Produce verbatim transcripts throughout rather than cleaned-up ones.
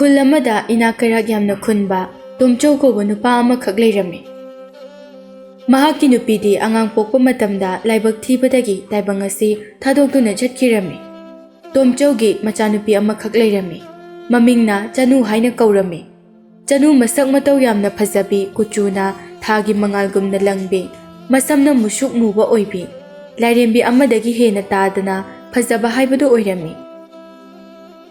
ꯈꯨꯜ ꯑꯃꯗ ꯏꯅꯥꯛ ꯀꯩꯔꯥꯛ ꯌꯥꯝꯅ ꯈꯨꯟꯕ ꯇꯣꯝꯆꯧ ꯀꯧꯕ ꯅꯨꯄꯥ ꯑꯃꯈꯛ ꯂꯩꯔꯝꯃꯤ꯫ ꯃꯍꯥꯛꯀꯤ ꯅꯨꯄꯤꯗꯤ ꯑꯉꯥꯡ ꯄꯣꯛꯄ ꯃꯇꯝꯗ ꯂꯥꯏꯕꯛ ꯊꯤꯕꯗꯒꯤ ꯇꯥꯏꯕꯪ ꯑꯁꯤ ꯊꯥꯗꯣꯛꯇꯨꯅ ꯆꯠꯈꯤꯔꯝꯃꯤ꯫ ꯇꯣꯝꯆꯧꯒꯤ ꯃꯆꯥꯅꯨꯄꯤ ꯑꯃꯈꯛ ꯂꯩꯔꯝꯃꯤ꯫ ꯃꯃꯤꯡꯅ ꯆꯅꯨ ꯍꯥꯏꯅ ꯀꯧꯔꯝꯃꯤ꯫ ꯆꯅꯨ ꯃꯁꯛ ꯃꯇꯧ ꯌꯥꯝꯅ ꯐꯖꯕꯤ, ꯀꯨꯆꯨꯅ ꯊꯥꯒꯤ ꯃꯉꯥꯜꯒꯨꯝꯅ ꯂꯪꯕꯤ, ꯃꯁꯝꯅ ꯃꯨꯁꯨꯛ ꯃꯨꯕ ꯑꯣꯏꯕꯤ, ꯂꯥꯏꯔꯦꯝꯕꯤ ꯑꯃꯗꯒꯤ ꯍꯦꯟꯅ ꯇꯥꯗꯅ ꯐꯖꯕ ꯍꯥꯏꯕꯗꯨ ꯑꯣꯏꯔꯝꯃꯤ꯫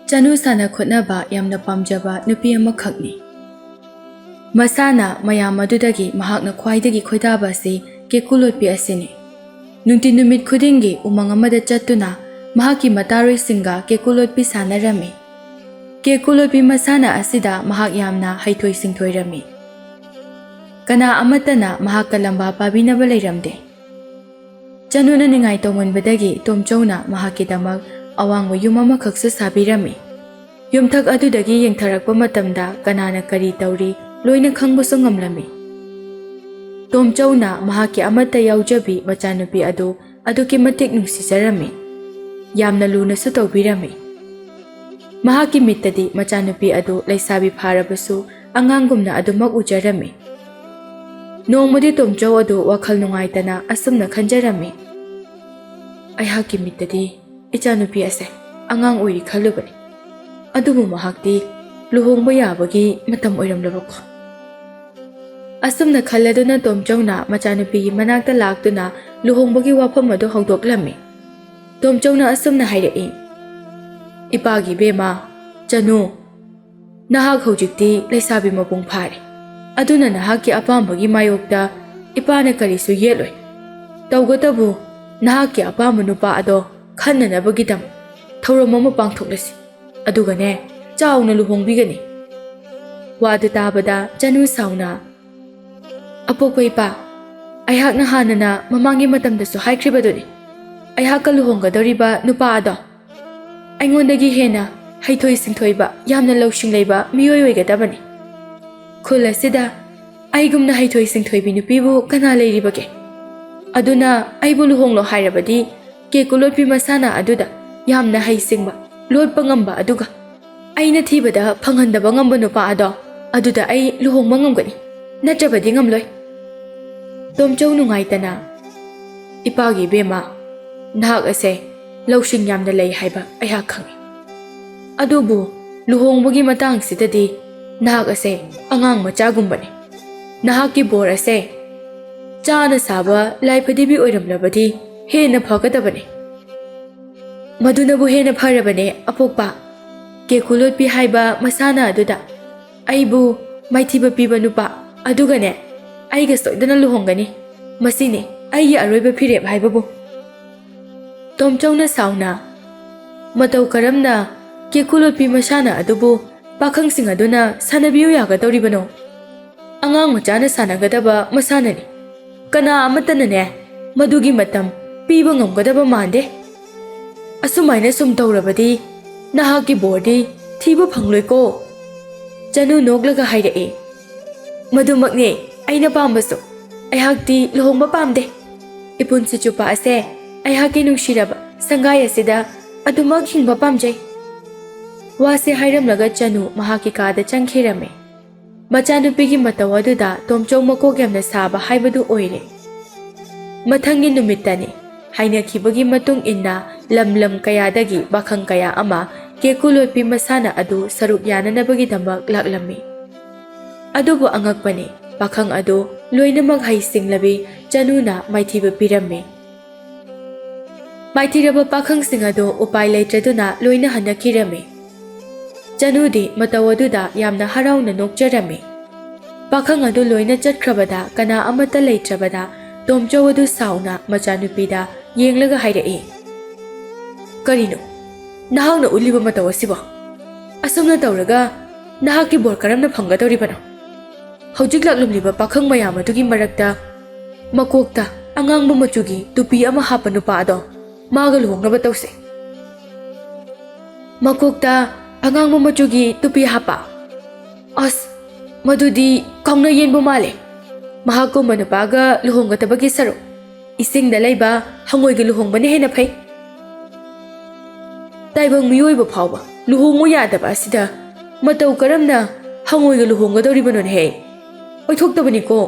ꯆꯅꯨ ꯁꯥꯟꯅ ꯈꯣꯠꯅꯕ ꯌꯥꯝꯅ ꯄꯥꯝꯖꯕ ꯅꯨꯄꯤ ꯑꯃꯈꯛꯅꯤ꯫ ꯃꯁꯥꯟꯅ ꯃꯌꯥꯝ ꯑꯗꯨꯗꯒꯤ ꯃꯍꯥꯛꯅ ꯈ꯭ꯋꯥꯏꯗꯒꯤ ꯈꯣꯏꯗꯥꯕ ꯑꯁꯤ ꯀꯦꯀꯨ ꯂꯣꯠꯄꯤ ꯑꯁꯤꯅꯤ꯫ ꯅꯨꯡꯇꯤ ꯅꯨꯃꯤꯠ ꯈꯨꯗꯤꯡꯒꯤ ꯎꯃꯪ ꯑꯃꯗ ꯆꯠꯇꯨꯅ ꯃꯍꯥꯛꯀꯤ ꯃꯇꯥꯔꯣꯏꯁꯤꯡꯒ ꯀꯦꯀꯨ ꯂꯣꯠꯄꯤ ꯁꯥꯟꯅꯔꯝꯃꯤ꯫ ꯀꯦꯀꯨ ꯂꯣꯠꯄꯤ ꯃꯁꯥꯟꯅ ꯑꯁꯤꯗ ꯃꯍꯥꯛ ꯌꯥꯝꯅ ꯍꯩꯊꯣꯏ ꯁꯤꯡꯊꯣꯏꯔꯝꯃꯤ꯫ ꯀꯅꯥ ꯑꯃꯠꯇꯅ ꯃꯍꯥꯛꯀ ꯂꯝꯕꯥ ꯄꯥꯕꯤꯅꯕ ꯂꯩꯔꯝꯗꯦ꯫ ꯆꯅꯨꯅ ꯅꯤꯡꯉꯥꯏ ꯇꯧꯃꯟꯕꯗꯒꯤ ꯇꯣꯝꯆꯧꯅ ꯃꯍꯥꯛꯀꯤꯗꯃꯛ ꯑꯋꯥꯡꯕ ꯌꯨꯝ ꯑꯃꯈꯛꯁꯨ ꯁꯥꯕꯤꯔꯝꯃꯤ꯫ ꯌꯨꯝꯊꯛ ꯑꯗꯨꯗꯒꯤ ꯌꯦꯡꯊꯔꯛꯄ ꯃꯇꯝꯗ ꯀꯅꯥꯅ ꯀꯔꯤ ꯇꯧꯔꯤ ꯂꯣꯏꯅ ꯈꯪꯕꯁꯨ ꯉꯝꯂꯝꯃꯤ꯫ ꯇꯣꯝꯆꯧꯅ ꯃꯍꯥꯛꯀꯤ ꯑꯃꯠꯇ ꯌꯥꯎꯖꯕꯤ ꯃꯆꯥꯅꯨꯄꯤ ꯑꯗꯨ ꯑꯗꯨꯛꯀꯤ ꯃꯇꯤꯛ ꯅꯨꯡꯁꯤꯖꯔꯝꯃꯤ꯫ ꯌꯥꯝꯅ ꯂꯨꯅꯁꯨ ꯇꯧꯕꯤꯔꯝꯃꯤ꯫ ꯃꯍꯥꯛꯀꯤ ꯃꯤꯠꯇꯗꯤ ꯃꯆꯥꯅꯨꯄꯤ ꯑꯗꯨ ꯂꯩꯁꯥꯕꯤ ꯐꯥꯔꯕꯁꯨ ꯑꯉꯥꯡꯒꯨꯝꯅ ꯑꯗꯨꯃꯛ ꯎꯖꯔꯝꯃꯤ꯫ ꯅꯣꯡꯃꯗꯤ ꯇꯣꯝꯆꯧ ꯑꯗꯨ ꯋꯥꯈꯜ ꯅꯨꯡꯉꯥꯏꯇꯅ ꯑꯁꯨꯝꯅ ꯈꯟꯖꯔꯝꯃꯤ, "ꯑꯩꯍꯥꯛꯀꯤ ꯃꯤꯠꯇꯗꯤ ꯏꯆꯥꯅꯨꯄꯤ ꯑꯁꯦ ꯑꯉꯥꯡ ꯑꯣꯏꯔꯤ ꯈꯜꯂꯨꯕꯅꯤ, ꯑꯗꯨꯕꯨ ꯃꯍꯥꯛꯇꯤ ꯂꯨꯍꯣꯡꯕ ꯌꯥꯕꯒꯤ ꯃꯇꯝ ꯑꯣꯏꯔꯝꯂꯕꯀꯣ?" ꯑꯁꯨꯝꯅ ꯈꯜꯂꯗꯨꯅ ꯇꯣꯝꯆꯧꯅ ꯃꯆꯥꯅꯨꯄꯤꯒꯤ ꯃꯅꯥꯛꯇ ꯂꯥꯛꯇꯨꯅ ꯂꯨꯍꯣꯡꯕꯒꯤ ꯋꯥꯐꯝ ꯑꯗꯨ ꯍꯧꯗꯣꯛꯂꯝꯃꯤ꯫ ꯇꯣꯝꯆꯧꯅ ꯑꯁꯨꯝꯅ ꯍꯥꯏꯔꯛꯏ, "ꯏꯄꯥꯒꯤ ꯏꯕꯦꯝꯃ, ꯆꯅꯨ, ꯅꯍꯥꯛ ꯍꯧꯖꯤꯛꯇꯤ ꯂꯩꯁꯥꯕꯤ ꯃꯄꯨꯡ ꯐꯥꯔꯦ꯫ ꯑꯗꯨꯅ ꯅꯍꯥꯛꯀꯤ ꯑꯄꯥꯝꯕꯒꯤ ꯃꯥꯌꯣꯛꯇ ꯏꯄꯥꯅ ꯀꯔꯤꯁꯨ ꯌꯦꯠꯂꯣꯏ꯫ ꯇꯧꯕꯇꯕꯨ ꯅꯍꯥꯛꯀꯤ ꯑꯄꯥꯝꯕ ꯅꯨꯄꯥ ꯑꯗꯣ ꯈꯟꯅꯅꯕꯒꯤꯗꯃꯛ ꯊꯧꯔꯝ ꯑꯃ ꯄꯥꯡꯊꯣꯛꯂꯁꯤ꯫ ꯑꯗꯨꯒꯅꯦ, ꯆꯥꯎꯅ ꯂꯨꯍꯣꯡꯕꯤꯒꯅꯤ꯫" ꯋꯥꯗꯨ ꯇꯥꯕꯗ ꯆꯅꯨ ꯁꯥꯎꯅ, "ꯑꯄꯣꯛꯄ ꯏꯄꯥ, ꯑꯩꯍꯥꯛꯅ ꯍꯥꯟꯅꯅ ꯃꯃꯥꯡꯒꯤ ꯃꯇꯝꯗꯁꯨ ꯍꯥꯏꯈ꯭ꯔꯤꯕꯗꯨꯅꯤ, ꯑꯩꯍꯥꯛꯀ ꯂꯨꯍꯣꯡꯒꯗꯧꯔꯤꯕ ꯅꯨꯄꯥ ꯑꯗꯣ ꯑꯩꯉꯣꯟꯗꯒꯤ ꯍꯦꯟꯅ ꯍꯩꯊꯣꯏ ꯁꯤꯡꯊꯣꯏꯕ, ꯌꯥꯝꯅ ꯂꯧꯁꯤꯡ ꯂꯩꯕ ꯃꯤꯑꯣꯏ ꯑꯣꯏꯒꯗꯕꯅꯤ꯫ ꯈꯨꯜ ꯑꯁꯤꯗ ꯑꯩꯒꯨꯝꯅ ꯍꯩꯊꯣꯏ ꯁꯤꯡꯊꯣꯏꯕꯤ ꯅꯨꯄꯤꯕꯨ ꯀꯅꯥ ꯂꯩꯔꯤꯕꯒꯦ? ꯑꯗꯨꯅ ꯑꯩꯕꯨ ꯂꯨꯍꯣꯡꯂꯣ ꯍꯥꯏꯔꯕꯗꯤ ꯀꯦꯀꯨ ꯂꯣꯠꯄꯤ ꯃꯁꯥꯟꯅ ꯑꯗꯨꯗ ꯌꯥꯝꯅ ꯍꯩꯁꯤꯡꯕ, ꯂꯣꯠꯄ ꯉꯝꯕ ꯑꯗꯨꯒ ꯑꯩꯅ ꯊꯤꯕꯗ ꯐꯪꯍꯟꯗꯕ ꯉꯝꯕ ꯅꯨꯄꯥ ꯑꯗꯣ ꯑꯗꯨꯗ ꯑꯩ ꯂꯨꯍꯣꯡꯕ ꯉꯝꯒꯅꯤ, ꯅꯠꯇ꯭ꯔꯕꯗꯤ ꯉꯝꯂꯣꯏ꯫ ꯇꯣꯝꯆꯧ ꯅꯨꯡꯉꯥꯏꯇꯅ, "ꯏꯄꯥꯒꯤ ꯏꯕꯦꯝꯃ, ꯅꯍꯥꯛ ꯑꯁꯦ ꯂꯧꯁꯤꯡ ꯌꯥꯝꯅ ꯂꯩ ꯍꯥꯏꯕ ꯑꯩꯍꯥꯛ ꯈꯪꯏ꯫ ꯑꯗꯨꯕꯨ ꯂꯨꯍꯣꯡꯕꯒꯤ ꯃꯇꯥꯡꯁꯤꯗꯗꯤ ꯅꯍꯥꯛ ꯑꯁꯦ ꯑꯉꯥꯡ ꯃꯆꯥꯒꯨꯝꯕꯅꯤ꯫ ꯅꯍꯥꯛꯀꯤ ꯕꯣꯔ ꯑꯁꯦ ꯆꯥꯅ ꯁꯥꯕ ꯂꯥꯏꯐꯗꯤꯕꯤ ꯑꯣꯏꯔꯝꯂꯕꯗꯤ ꯍꯦꯟꯅ ꯐꯒꯗꯕꯅꯤ꯫" "ꯃꯗꯨꯅꯕꯨ ꯍꯦꯟꯅ ꯐꯔꯕꯅꯦ ꯑꯄꯣꯛꯄ꯫ ꯀꯦꯀꯨ ꯂꯣꯠꯄꯤ ꯍꯥꯏꯕ ꯃꯁꯥꯟꯅ ꯑꯗꯨꯗ ꯑꯩꯕꯨ ꯃꯥꯏꯊꯤꯕ ꯄꯤꯕ ꯅꯨꯄꯥ ꯑꯗꯨꯒꯅꯦ ꯑꯩꯒ ꯁꯣꯏꯗꯅ ꯂꯨꯍꯣꯡꯒꯅꯤ꯫ ꯃꯁꯤꯅꯤ ꯑꯩꯒꯤ ꯑꯔꯣꯏꯕ ꯐꯤꯔꯦꯞ ꯍꯥꯏꯕꯕꯨ꯫" ꯇꯣꯝꯆꯧꯅ ꯁꯥꯎꯅ, "ꯃꯇꯧ ꯀꯔꯝꯅ ꯀꯦꯀꯨ ꯂꯣꯠꯄꯤ ꯃꯁꯥꯟꯅ ꯑꯗꯨꯕꯨ ꯄꯥꯈꯪꯁꯤꯡ ꯑꯗꯨꯅ ꯁꯥꯟꯅꯕꯤꯌꯨ ꯌꯥꯒꯗꯧꯔꯤꯕꯅꯣ? ꯑꯉꯥꯡ ꯃꯆꯥꯅ ꯁꯥꯟꯅꯒꯗꯕ ꯃꯁꯥꯟꯅꯅꯤ꯫ ꯀꯅꯥ ꯑꯃꯠꯇꯅꯅꯦ ꯃꯗꯨꯒꯤ ꯃꯇꯝ ꯄꯤꯕ ꯉꯝꯒꯗꯕ ꯃꯥꯟꯗꯦ꯫ ꯑꯁꯨꯃꯥꯏꯅ ꯁꯨꯝ ꯇꯧꯔꯕꯗꯤ ꯅꯍꯥꯛꯀꯤ ꯕꯣꯔꯗꯤ ꯊꯤꯕ ꯐꯪꯂꯣꯏꯀꯣ꯫" ꯆꯅꯨ ꯅꯣꯛꯂꯒ ꯍꯥꯏꯔꯛꯏ, "ꯃꯗꯨꯃꯛꯅꯦ ꯑꯩꯅ ꯄꯥꯝꯕꯁꯨ꯫ ꯑꯩꯍꯥꯛꯇꯤ ꯂꯨꯍꯣꯡꯕ ꯄꯥꯝꯗꯦ꯫ ꯏꯄꯨꯟꯁꯤ ꯆꯨꯞꯄ ꯑꯁꯦ ꯑꯩꯍꯥꯛꯀꯤ ꯅꯨꯡꯁꯤꯔꯕ ꯁꯪꯒꯥꯏ ꯑꯁꯤꯗ ꯑꯗꯨꯃꯛ ꯍꯤꯡꯕ ꯄꯥꯝꯖꯩ꯫" ꯋꯥꯁꯦ ꯍꯥꯏꯔꯝꯂꯒ ꯆꯅꯨ ꯃꯍꯥꯛꯀꯤ ꯀꯥꯗ ꯆꯪꯈꯤꯔꯝꯃꯤ꯫ ꯃꯆꯥꯅꯨꯄꯤꯒꯤ ꯃꯇꯧ ꯑꯗꯨꯗ ꯇꯣꯝꯆꯧ ꯃꯀꯣꯛ ꯌꯥꯝꯅ ꯁꯥꯕ ꯍꯥꯏꯕꯗꯨ ꯑꯣꯏꯔꯦ꯫ ꯃꯊꯪꯒꯤ ꯅꯨꯃꯤꯠꯇꯅꯤ꯫ ꯍꯥꯏꯅꯈꯤꯕꯒꯤ ꯃꯇꯨꯡ ꯏꯟꯅ ꯂꯝ ꯂꯝ ꯀꯌꯥꯗꯒꯤ ꯄꯥꯈꯪ ꯀꯌꯥ ꯑꯃ ꯀꯦꯀꯨ ꯂꯣꯠꯄꯤ ꯃꯁꯥꯟꯅ ꯑꯗꯨ ꯁꯔꯨꯛ ꯌꯥꯅꯅꯕꯒꯤꯗꯃꯛ ꯂꯥꯛꯂꯝꯃꯤ꯫ ꯑꯗꯨꯕꯨ ꯑꯉꯛꯄꯅꯤ, ꯄꯥꯈꯪ ꯑꯗꯨ ꯂꯣꯏꯅꯃꯛ ꯍꯩꯁꯤꯡꯂꯕꯤ ꯆꯅꯨꯅ ꯃꯥꯏꯊꯤꯕ ꯄꯤꯔꯝꯃꯤ꯫ ꯃꯥꯏꯊꯤꯔꯕ ꯄꯥꯈꯪꯁꯤꯡ ꯑꯗꯨ ꯎꯄꯥꯏ ꯂꯩꯇ꯭ꯔꯗꯨꯅ ꯂꯣꯏꯅ ꯍꯟꯅꯈꯤꯔꯝꯃꯤ꯫ ꯆꯅꯨꯗꯤ ꯃꯇꯧ ꯑꯗꯨꯗ ꯌꯥꯝꯅ ꯍꯔꯥꯎꯅ ꯅꯣꯛꯆꯔꯝꯃꯤ꯫ ꯄꯥꯈꯪ ꯑꯗꯨ ꯂꯣꯏꯅ ꯆꯠꯈ꯭ꯔꯕꯗ ꯀꯅꯥ ꯑꯃꯠꯇ ꯂꯩꯇ꯭ꯔꯕꯗ ꯇꯣꯝꯆꯧ ꯑꯗꯨ ꯁꯥꯎꯅ ꯃꯆꯥꯅꯨꯄꯤꯗ ꯌꯦꯡꯂꯒ ꯍꯥꯏꯔꯛꯏ, "ꯀꯔꯤꯅꯣ ꯅꯍꯥꯛꯅ ꯎꯠꯂꯤꯕ ꯃꯇꯧ ꯑꯁꯤꯕꯣ? ꯑꯁꯨꯝꯅ ꯇꯧꯔꯒ ꯅꯍꯥꯛꯀꯤ ꯕꯣꯔ ꯀꯔꯝꯅ ꯐꯪꯒꯗꯧꯔꯤꯕꯅꯣ? ꯍꯧꯖꯤꯛ ꯂꯥꯛꯂꯝꯂꯤꯕ ꯄꯥꯈꯪ ꯃꯌꯥꯝ ꯑꯗꯨꯒꯤ ꯃꯔꯛꯇ ꯃꯀꯣꯛꯇ ꯑꯉꯥꯡꯕ ꯃꯆꯨꯒꯤ ꯇꯨꯄꯤ ꯑꯃ ꯍꯥꯞꯄ ꯅꯨꯄꯥ ꯑꯗꯣ ꯃꯥꯒ ꯂꯨꯍꯣꯡꯅꯕ ꯇꯧꯁꯦ꯫" "ꯃꯀꯣꯛꯇ ꯑꯉꯥꯡꯕ ꯃꯆꯨꯒꯤ ꯇꯨꯄꯤ ꯍꯥꯞꯄ? ꯑꯁ, ꯃꯗꯨꯗꯤ ꯀꯥꯎꯅ ꯌꯦꯟꯕꯨ ꯃꯥꯜꯂꯦ꯫ ꯃꯍꯥꯛꯀꯨꯝꯕ ꯅꯨꯄꯥꯒ ꯂꯨꯍꯣꯡꯒꯗꯕꯒꯤ ꯁꯔꯨꯛ ꯏꯁꯤꯡꯗ ꯂꯩꯕ ꯍꯉꯣꯏꯒ ꯂꯨꯍꯣꯡꯕꯅ ꯍꯦꯟꯅ ꯐꯩ꯫" ꯇꯥꯏꯕꯪ ꯃꯤꯑꯣꯏꯕ ꯐꯥꯎꯕ ꯂꯨꯍꯣꯡꯉꯨ ꯌꯥꯗꯕ ꯑꯁꯤꯗ ꯃꯇꯧ ꯀꯔꯝꯅ ꯍꯪꯉꯣꯏꯒ ꯂꯨꯍꯣꯡꯒꯗꯧꯔꯤꯕꯅꯣꯅꯦꯍꯦ? ꯑꯣꯏꯊꯣꯛꯇꯕꯅꯤꯀꯣ꯫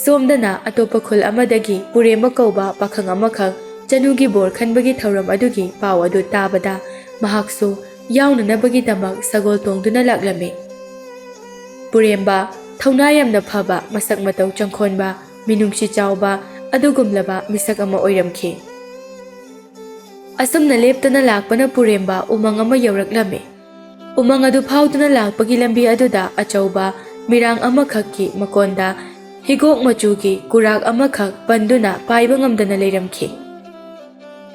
ꯁꯣꯝꯗꯅ ꯑꯇꯣꯞꯄ ꯈꯨꯜ ꯑꯃꯗꯒꯤ ꯄꯨꯔꯦꯝꯕ ꯀꯧꯕ ꯄꯥꯈꯪ ꯑꯃꯈꯛ ꯆꯅꯨꯒꯤ ꯕꯣꯔ ꯈꯟꯕꯒꯤ ꯊꯧꯔꯝ ꯑꯗꯨꯒꯤ ꯄꯥꯎ ꯑꯗꯨ ꯇꯥꯕꯗ ꯃꯍꯥꯛꯁꯨ ꯌꯥꯎꯅꯅꯕꯒꯤꯗꯃꯛ ꯁꯒꯣꯜ ꯇꯣꯡꯗꯨꯅ ꯂꯥꯛꯂꯝꯃꯤ꯫ ꯄꯨꯔꯦꯝꯕ, ꯊꯧꯅꯥ ꯌꯥꯝꯅ ꯐꯕ, ꯃꯁꯛ ꯃꯇꯧ ꯆꯪꯈꯣꯟꯕ, ꯃꯤꯅꯨꯡꯁꯤ ꯆꯥꯎꯕ ꯑꯗꯨꯒꯨꯝꯂꯕ ꯃꯤꯁꯛ ꯑꯃ ꯑꯣꯏꯔꯝꯈꯤ꯫ ꯑꯁꯨꯝꯅ ꯂꯦꯞꯇꯅ ꯂꯥꯛꯄꯅ ꯄꯨꯔꯦꯝꯕ ꯎꯃꯪ ꯑꯃ ꯌꯧꯔꯛꯂꯝꯃꯤ꯫ ꯎꯃꯪ ꯑꯗꯨ ꯐꯥꯎꯗꯨꯅ ꯂꯥꯛꯄꯒꯤ ꯂꯝꯕꯤ ꯑꯗꯨꯗ ꯑꯆꯧꯕ ꯃꯤꯔꯥꯡ ꯑꯃꯈꯛꯀꯤ ꯃꯀꯣꯟꯗ ꯍꯤꯒꯣꯛ ꯃꯆꯨꯒꯤ ꯀꯨꯔꯥꯛ ꯑꯃꯈꯛ ꯄꯟꯗꯨꯅ ꯄꯥꯏꯕ ꯉꯝꯗꯅ ꯂꯩꯔꯝꯈꯤ꯫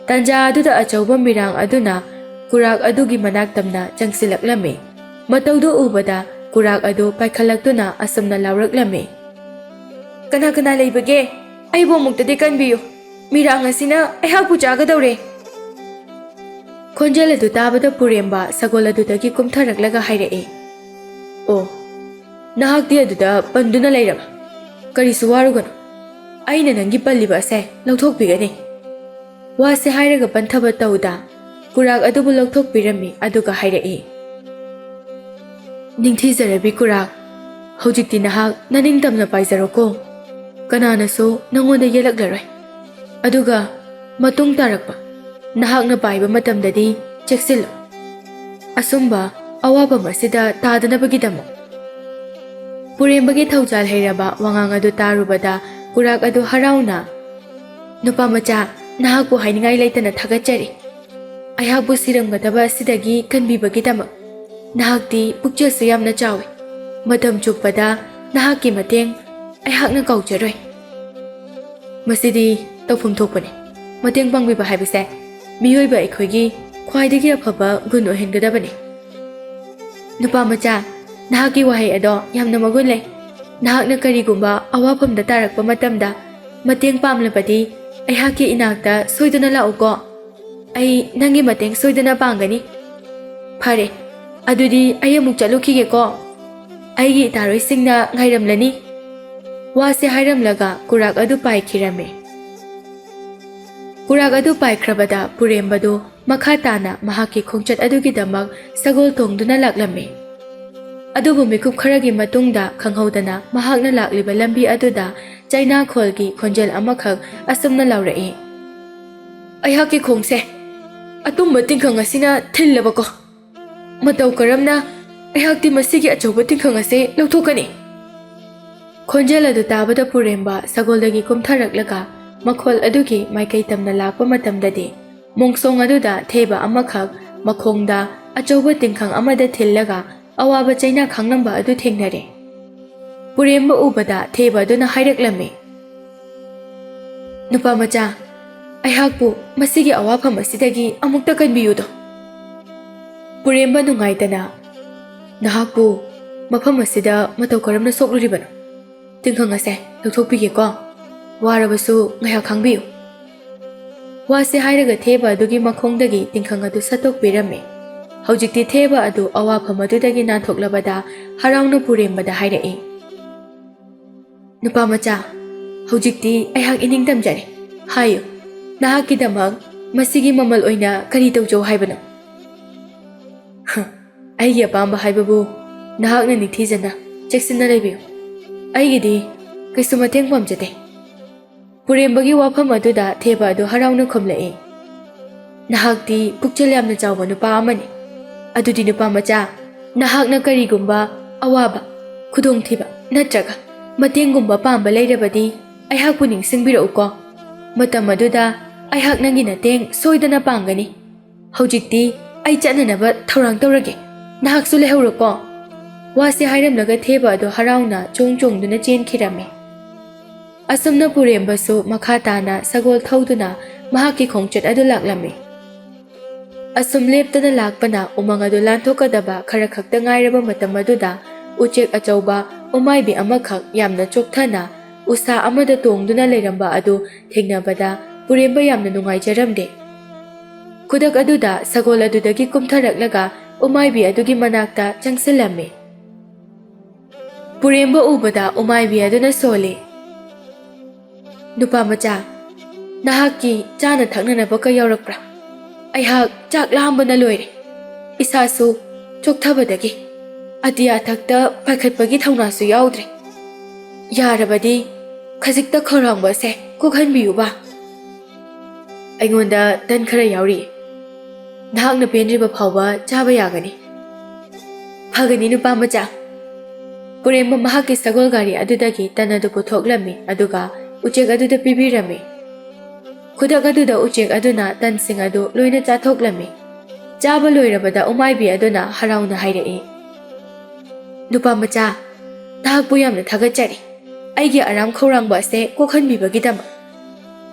ꯇꯥꯟꯖꯥ ꯑꯗꯨꯗ ꯑꯆꯧꯕ ꯃꯤꯔꯥꯡ ꯑꯗꯨꯅ ꯀꯨꯔꯥꯛ ꯑꯗꯨꯒꯤ ꯃꯅꯥꯛ ꯇꯝꯅ ꯆꯪꯁꯤꯜꯂꯛꯂꯝꯃꯤ꯫ ꯃꯇꯧꯗꯨ ꯎꯕꯗ ꯀꯨꯔꯥꯛ ꯑꯗꯨ ꯄꯥꯏꯈꯠꯂꯛꯇꯨꯅ ꯑꯁꯨꯝꯅ ꯂꯥꯎꯔꯛꯂꯝꯃꯤ, "ꯀꯅꯥ ꯀꯅꯥ ꯂꯩꯕꯒꯦ? ꯑꯩꯕꯨ ꯑꯃꯨꯛꯇꯗꯤ ꯀꯟꯕꯤꯌꯨ꯫ ꯃꯤꯔꯥꯡ ꯑꯁꯤꯅ ꯑꯩꯍꯥꯛꯄꯨ ꯆꯥꯒꯗꯧꯔꯦ!" ꯈꯣꯟꯖꯦꯜ ꯑꯗꯨ ꯇꯥꯕꯗ ꯄꯨꯔꯦꯝꯕ ꯁꯒꯣꯜ ꯑꯗꯨꯗꯒꯤ ꯀꯨꯝꯊꯔꯛꯂꯒ ꯍꯥꯏꯔꯛꯏ, "ꯑꯣ, ꯅꯍꯥꯛꯇꯤ ꯑꯗꯨꯗ ꯄꯟꯗꯨꯅ ꯂꯩꯔꯕ? ꯀꯔꯤꯁꯨ ꯋꯥꯔꯨꯒꯅꯨ, ꯑꯩꯅ ꯅꯪꯒꯤ ꯄꯜꯂꯤꯕ ꯑꯁꯦ ꯂꯧꯊꯣꯛꯄꯤꯒꯅꯤ꯫" ꯋꯥꯁꯦ ꯍꯥꯏꯔꯒ ꯄꯟꯊꯕ ꯇꯧꯗ ꯀꯨꯔꯥꯛ ꯑꯗꯨꯕꯨ ꯂꯧꯊꯣꯛꯄꯤꯔꯝꯃꯤ, ꯑꯗꯨꯒ ꯍꯥꯏꯔꯛꯏ, "ꯅꯤꯡꯊꯤꯖꯔꯕꯤ ꯀꯨꯔꯥꯛ, ꯍꯧꯖꯤꯛꯇꯤ ꯅꯍꯥꯛ ꯅꯅꯤꯡꯇꯝꯅ ꯄꯥꯏꯖꯔꯣꯀꯣ꯫ ꯀꯅꯥꯅꯁꯨ ꯅꯉꯣꯟꯗ ꯌꯦꯠꯂꯛꯂꯔꯣꯏ꯫ ꯑꯗꯨꯒ ꯃꯇꯨꯡ ꯇꯥꯔꯛꯄ ꯅꯍꯥꯛꯅ ꯄꯥꯏꯕ ꯃꯇꯝꯗꯗꯤ ꯆꯦꯛꯁꯤꯜꯂꯨ꯫ ꯑꯁꯨꯝꯕ ꯑꯋꯥꯐꯝ ꯑꯁꯤꯗ ꯇꯥꯗꯅꯕꯒꯤꯗꯃꯛ꯫" ꯄꯨꯔꯦꯝꯕꯒꯤ ꯊꯧꯖꯥꯜ ꯍꯩꯔꯕ ꯋꯥꯉꯥꯡ ꯑꯗꯨ ꯇꯥꯔꯨꯕꯗ ꯀꯨꯔꯥꯛ ꯑꯗꯨ ꯍꯔꯥꯎꯅ, "ꯅꯨꯄꯥ ꯃꯆꯥ, ꯅꯍꯥꯛꯄꯨ ꯍꯥꯏꯅꯤꯡꯉꯥꯏ ꯂꯩꯇꯅ ꯊꯥꯒꯠꯆꯔꯤ꯫ ꯑꯩꯍꯥꯛꯄꯨ ꯁꯤꯔꯝꯒꯗꯕ ꯑꯁꯤꯗꯒꯤ ꯀꯟꯕꯤꯕꯒꯤꯗꯃꯛ꯫ ꯅꯍꯥꯛꯇꯤ ꯄꯨꯛꯆꯦꯜꯁꯨ ꯌꯥꯝꯅ ꯆꯥꯎꯏ꯫ ꯃꯇꯝ ꯆꯨꯞꯄꯗ ꯅꯍꯥꯛꯀꯤ ꯃꯇꯦꯡ ꯑꯩꯍꯥꯛꯅ ꯀꯥꯎꯖꯔꯣꯏ꯫" ꯃꯁꯤꯗꯤ ꯇꯧꯐꯝ ꯊꯣꯛꯄꯅꯤ꯫ ꯃꯇꯦꯡ ꯄꯥꯡꯕꯤꯕ ꯍꯥꯏꯕꯁꯦ ꯃꯤꯑꯣꯏꯕ ꯑꯩꯈꯣꯏꯒꯤ ꯈ꯭ꯋꯥꯏꯗꯒꯤ ꯑꯐꯕ ꯒꯨꯟ ꯑꯣꯏꯍꯟꯒꯗꯕꯅꯤ꯫ ꯅꯨꯄꯥ ꯃꯆꯥ, ꯅꯍꯥꯛꯀꯤ ꯋꯥꯍꯩ ꯑꯗꯣ ꯌꯥꯝꯅ ꯃꯒꯨꯟ ꯂꯩ꯫ ꯅꯍꯥꯛꯅ ꯀꯔꯤꯒꯨꯝꯕ ꯑꯋꯥꯐꯝꯗ ꯇꯥꯔꯛꯄ ꯃꯇꯝꯗ ꯃꯇꯦꯡ ꯄꯥꯝꯂꯕꯗꯤ ꯑꯩꯍꯥꯛꯀꯤ ꯏꯅꯥꯛꯇ ꯁꯣꯏꯗꯅ ꯂꯥꯛꯎꯀꯣ꯫ ꯑꯩ ꯅꯪꯒꯤ ꯃꯇꯦꯡ ꯁꯣꯏꯗꯅ ꯄꯥꯡꯒꯅꯤ꯫ ꯐꯔꯦ, ꯑꯗꯨꯗꯤ ꯑꯩ ꯑꯃꯨꯛ ꯆꯠꯂꯨꯈꯤꯒꯦꯀꯣ꯫ ꯑꯩꯒꯤ ꯏꯇꯥꯔꯣꯏꯁꯤꯡꯅ ꯉꯥꯏꯔꯝꯂꯅꯤ꯫ ꯋꯥꯁꯦ ꯍꯥꯏꯔꯝꯂꯒ ꯀꯨꯔꯥꯛ ꯑꯗꯨ ꯄꯥꯏꯈꯤꯔꯝꯃꯤ꯫ ꯀꯨꯔꯥꯛ ꯑꯗꯨ ꯄꯥꯏꯈ꯭ꯔꯕꯗ ꯄꯨꯔꯦꯝꯕꯗꯨ ꯃꯈꯥ ꯇꯥꯅ ꯃꯍꯥꯛꯀꯤ ꯈꯣꯡꯆꯠ ꯑꯗꯨꯒꯤꯗꯃꯛ ꯁꯒꯣꯜ ꯇꯣꯡꯗꯨꯅ ꯂꯥꯛꯂꯝꯃꯤ꯫ ꯑꯗꯨꯕꯨ ꯃꯤꯀꯨꯞ ꯈꯔꯒꯤ ꯃꯇꯨꯡꯗ ꯈꯪꯍꯧꯗꯅ ꯃꯍꯥꯛꯅ ꯂꯥꯛꯂꯤꯕ ꯂꯝꯕꯤ ꯑꯗꯨꯗ ꯆꯩꯅꯥꯈꯣꯜꯒꯤ ꯈꯣꯟꯖꯦꯜ ꯑꯃꯈꯛ ꯑꯁꯨꯝꯅ ꯂꯥꯎꯔꯛꯏ, "ꯑꯩꯍꯥꯛꯀꯤ ꯈꯣꯡꯁꯦ ꯑꯇꯨꯝꯕ ꯇꯤꯡꯈꯪ ꯑꯁꯤꯅ ꯊꯤꯜꯂꯕꯀꯣ꯫ ꯃꯇꯧ ꯀꯔꯝꯅ ꯑꯩꯍꯥꯛꯇꯤ ꯃꯁꯤꯒꯤ ꯑꯆꯧꯕ ꯇꯤꯡꯈꯪ ꯑꯁꯤ ꯂꯧꯊꯣꯛꯀꯅꯤ?" ꯈꯣꯟꯖꯦꯜ ꯑꯗꯨ ꯇꯥꯕꯗ ꯄꯨꯔꯦꯝꯕ ꯁꯒꯣꯜꯗꯒꯤ ꯀꯨꯝꯊꯔꯛꯂꯒ ꯃꯈꯣꯜ ꯑꯗꯨꯒꯤ ꯃꯥꯏꯀꯩ ꯇꯝꯅ ꯂꯥꯛꯄ ꯃꯇꯝꯗꯗꯤ ꯃꯣꯡꯁꯣꯡ ꯑꯗꯨꯗ ꯊꯦꯕ ꯑꯃꯈꯛ ꯃꯈꯣꯡꯗ ꯑꯆꯧꯕ ꯇꯤꯡꯈꯪ ꯑꯃꯗ ꯊꯤꯜꯂꯒ ꯑꯋꯥꯕ ꯆꯩꯅꯥ ꯈꯥꯡꯂꯝꯕ ꯑꯗꯨ ꯊꯦꯡꯅꯔꯦ꯫ ꯄꯨꯔꯦꯝꯕ ꯎꯕꯗ ꯊꯦꯕ ꯑꯗꯨꯅ ꯍꯥꯏꯔꯛꯂꯝꯃꯤ, "ꯅꯨꯄꯥ ꯃꯆꯥ, ꯑꯩꯍꯥꯛꯄꯨ ꯃꯁꯤꯒꯤ ꯑꯋꯥꯐꯝ ꯑꯁꯤꯗꯒꯤ ꯑꯃꯨꯛꯇ ꯀꯟꯕꯤꯌꯨꯗꯣ꯫" ꯄꯨꯔꯦꯝꯕ ꯅꯨꯡꯉꯥꯏꯇꯅ, "ꯅꯍꯥꯛꯄꯨ ꯃꯐꯝ ꯑꯁꯤꯗ ꯃꯇꯧ ꯀꯔꯝꯅ ꯁꯣꯛꯂꯨꯔꯤꯕꯅꯣ? ꯇꯤꯡꯈꯪ ꯑꯁꯦ ꯂꯧꯊꯣꯛꯄꯤꯒꯦꯀꯣ꯫ ꯋꯥꯔꯕꯁꯨ ꯉꯥꯏꯍꯥꯛ ꯈꯥꯡꯕꯤꯌꯨ꯫" ꯋꯥꯁꯦ ꯍꯥꯏꯔꯒ ꯊꯦꯕ ꯑꯗꯨꯒꯤ ꯃꯈꯣꯡꯗꯒꯤ ꯇꯤꯡꯈꯪ ꯑꯗꯨ ꯁꯠꯇꯣꯛꯄꯤꯔꯝꯃꯤ꯫ ꯍꯧꯖꯤꯛꯇꯤ ꯊꯦꯕ ꯑꯗꯨ ꯑꯋꯥꯐꯝ ꯑꯗꯨꯗꯒꯤ ꯅꯥꯟꯊꯣꯛꯂꯕꯗ ꯍꯔꯥꯎꯅ ꯄꯨꯔꯦꯝꯕꯗ ꯍꯥꯏꯔꯛꯏ, "ꯅꯨꯄꯥ ꯃꯆꯥ, ꯍꯧꯖꯤꯛꯇꯤ ꯑꯩꯍꯥꯛ ꯏꯅꯤꯡ ꯇꯝꯖꯔꯦ꯫ ꯍꯥꯏꯌꯨ, ꯅꯍꯥꯛꯀꯤꯗꯃꯛ ꯃꯁꯤꯒꯤ ꯃꯃꯜ ꯑꯣꯏꯅ ꯀꯔꯤ ꯇꯧꯖꯧ ꯍꯥꯏꯕꯅꯣ?" "ꯍ, ꯑꯩꯒꯤ ꯑꯄꯥꯝꯕ ꯍꯥꯏꯕꯕꯨ ꯅꯍꯥꯛꯅ ꯅꯤꯡꯊꯤꯖꯅ ꯆꯦꯛꯁꯤꯟꯅ ꯂꯩꯕꯤꯌꯨ꯫ ꯑꯩꯒꯤꯗꯤ ꯀꯩꯁꯨ ꯃꯇꯦꯡ ꯄꯥꯝꯖꯗꯦ꯫" ꯄꯨꯔꯦꯝꯕꯒꯤ ꯋꯥꯐꯝ ꯑꯗꯨꯗ ꯊꯦꯕ ꯑꯗꯨ ꯍꯔꯥꯎꯅ ꯈꯨꯝꯂꯛꯏ, "ꯅꯍꯥꯛꯇꯤ ꯄꯨꯛꯆꯦꯜ ꯌꯥꯝꯅ ꯆꯥꯎꯕ ꯅꯨꯄꯥ ꯑꯃꯅꯤ꯫ ꯑꯗꯨꯗꯤ ꯅꯨꯄꯥ ꯃꯆꯥ, ꯅꯍꯥꯛꯅ ꯀꯔꯤꯒꯨꯝꯕ ꯑꯋꯥꯕ, ꯈꯨꯗꯣꯡꯊꯤꯕ ꯅꯠꯇ꯭ꯔꯒ ꯃꯇꯦꯡꯒꯨꯝꯕ ꯄꯥꯝꯕ ꯂꯩꯔꯕꯗꯤ ꯑꯩꯍꯥꯛꯄꯨ ꯅꯤꯡꯁꯤꯡꯕꯤꯔꯛꯎꯀꯣ꯫ ꯃꯇꯝ ꯑꯗꯨꯗ ꯑꯩꯍꯥꯛ ꯅꯪꯒꯤ ꯃꯇꯦꯡ ꯁꯣꯏꯗꯅ ꯄꯥꯡꯒꯅꯤ꯫ ꯍꯧꯖꯤꯛꯇꯤ ꯑꯩ ꯆꯠꯅꯅꯕ ꯊꯧꯔꯥꯡ ꯇꯧꯔꯒꯦ꯫ ꯅꯍꯥꯛꯁꯨ ꯂꯩꯍꯧꯔꯣꯀꯣ꯫" ꯋꯥꯁꯦ ꯍꯥꯏꯔꯝꯂꯒ ꯊꯦꯕ ꯑꯗꯨ ꯍꯔꯥꯎꯅ ꯆꯣꯡ ꯆꯣꯡꯗꯨꯅ ꯆꯦꯟꯈꯤꯔꯝꯃꯤ꯫ ꯑꯁꯨꯝꯅ ꯄꯨꯔꯦꯝꯕꯁꯨ ꯃꯈꯥ ꯇꯥꯅ ꯁꯒꯣꯜ ꯊꯧꯗꯨꯅ ꯃꯍꯥꯛꯀꯤ ꯈꯣꯡꯆꯠ ꯑꯗꯨ ꯂꯥꯛꯂꯝꯃꯤ꯫ ꯑꯁꯨꯝ ꯂꯦꯞꯇꯅ ꯂꯥꯛꯄꯅ ꯎꯃꯪ ꯑꯗꯨ ꯂꯥꯟꯊꯣꯛꯀꯗꯕ ꯈꯔ ꯈꯛꯇ ꯉꯥꯏꯔꯕ ꯃꯇꯝ ꯑꯗꯨꯗ ꯎꯆꯦꯛ ꯑꯆꯧꯕ ꯎꯃꯥꯏꯕꯤ ꯑꯃꯈꯛ ꯌꯥꯝꯅ ꯆꯣꯛꯊꯅ ꯎꯁꯥ ꯑꯃꯗ ꯇꯣꯡꯗꯨꯅ ꯂꯩꯔꯝꯕ ꯑꯗꯨ ꯊꯦꯡꯅꯕꯗ ꯄꯨꯔꯦꯝꯕ ꯌꯥꯝꯅ ꯅꯨꯡꯉꯥꯏꯖꯔꯝꯗꯦ꯫ ꯈꯨꯗꯛ ꯑꯗꯨꯗ ꯁꯒꯣꯜ ꯑꯗꯨꯗꯒꯤ ꯀꯨꯝꯊꯔꯛꯂꯒ ꯎꯃꯥꯏꯕꯤ ꯑꯗꯨꯒꯤ ꯃꯅꯥꯛꯇ ꯆꯪꯁꯤꯜꯂꯝꯃꯤ꯫ ꯄꯨꯔꯦꯝꯕ ꯎꯕꯗ ꯎꯃꯥꯏꯕꯤ ꯑꯗꯨꯅ ꯁꯣꯜꯂꯤ, "ꯅꯨꯄꯥ ꯃꯆꯥ, "ꯅꯍꯥꯛꯀꯤ ꯆꯥꯅ ꯊꯛꯅꯅꯕ ꯀꯩ ꯌꯥꯎꯔꯛꯄ꯭ꯔꯥ? ꯑꯩꯍꯥꯛ ꯆꯥꯛ ꯂꯥꯝꯕꯅ ꯂꯣꯏꯔꯦ꯫ ꯏꯁꯥꯁꯨ ꯆꯣꯛꯊꯕꯗꯒꯤ ꯑꯇꯤꯌꯥ ꯊꯛꯇ ꯄꯥꯏꯈꯠꯄꯒꯤ ꯊꯧꯅꯥꯁꯨ ꯌꯥꯎꯗ꯭ꯔꯦ꯫ ꯌꯥꯔꯕꯗꯤ ꯈꯖꯤꯛꯇ ꯈꯧꯔꯥꯡꯕ ꯑꯁꯦ ꯀꯣꯛꯍꯟꯕꯤꯌꯨꯕ꯫ ꯑꯩꯉꯣꯟꯗ ꯇꯟ ꯈꯔ ꯌꯥꯎꯔꯤ꯫ ꯅꯍꯥꯛꯅ ꯄꯦꯟꯗ꯭ꯔꯤꯕ ꯐꯥꯎꯕ ꯆꯥꯕ ꯌꯥꯒꯅꯤ꯫" "ꯐꯒꯅꯤ, ꯅꯨꯄꯥ ꯃꯆꯥ꯫" ꯄꯨꯔꯦꯝꯕ ꯃꯍꯥꯛꯀꯤ ꯁꯒꯣꯜ ꯒꯥꯔꯤ ꯑꯗꯨꯗꯒꯤ ꯇꯟ ꯑꯗꯨ ꯄꯨꯊꯣꯛꯂꯝꯃꯤ, ꯑꯗꯨꯒ ꯎꯆꯦꯛ ꯑꯗꯨꯗ ꯄꯤꯕꯤꯔꯝꯃꯤ꯫ ꯈꯨꯗꯛ ꯑꯗꯨꯗ ꯎꯆꯦꯛ ꯑꯗꯨꯅ ꯇꯟꯁꯤꯡ ꯑꯗꯨ ꯂꯣꯏꯅ ꯆꯥꯊꯣꯛꯂꯝꯃꯤ꯫ ꯆꯥꯕ ꯂꯣꯏꯔꯕꯗ ꯎꯃꯥꯏꯕꯤ ꯑꯗꯨꯅ ꯍꯔꯥꯎꯅ ꯍꯥꯏꯔꯛꯏ, "ꯅꯨꯄꯥ ꯃꯆꯥ, ꯅꯍꯥꯛꯄꯨ ꯌꯥꯝꯅ ꯊꯥꯒꯠꯆꯔꯤ, ꯑꯩꯒꯤ ꯑꯔꯥꯝ ꯈꯧꯔꯥꯡꯕ ꯑꯁꯦ ꯀꯣꯛꯍꯟꯕꯤꯕꯒꯤꯗꯃꯛ꯫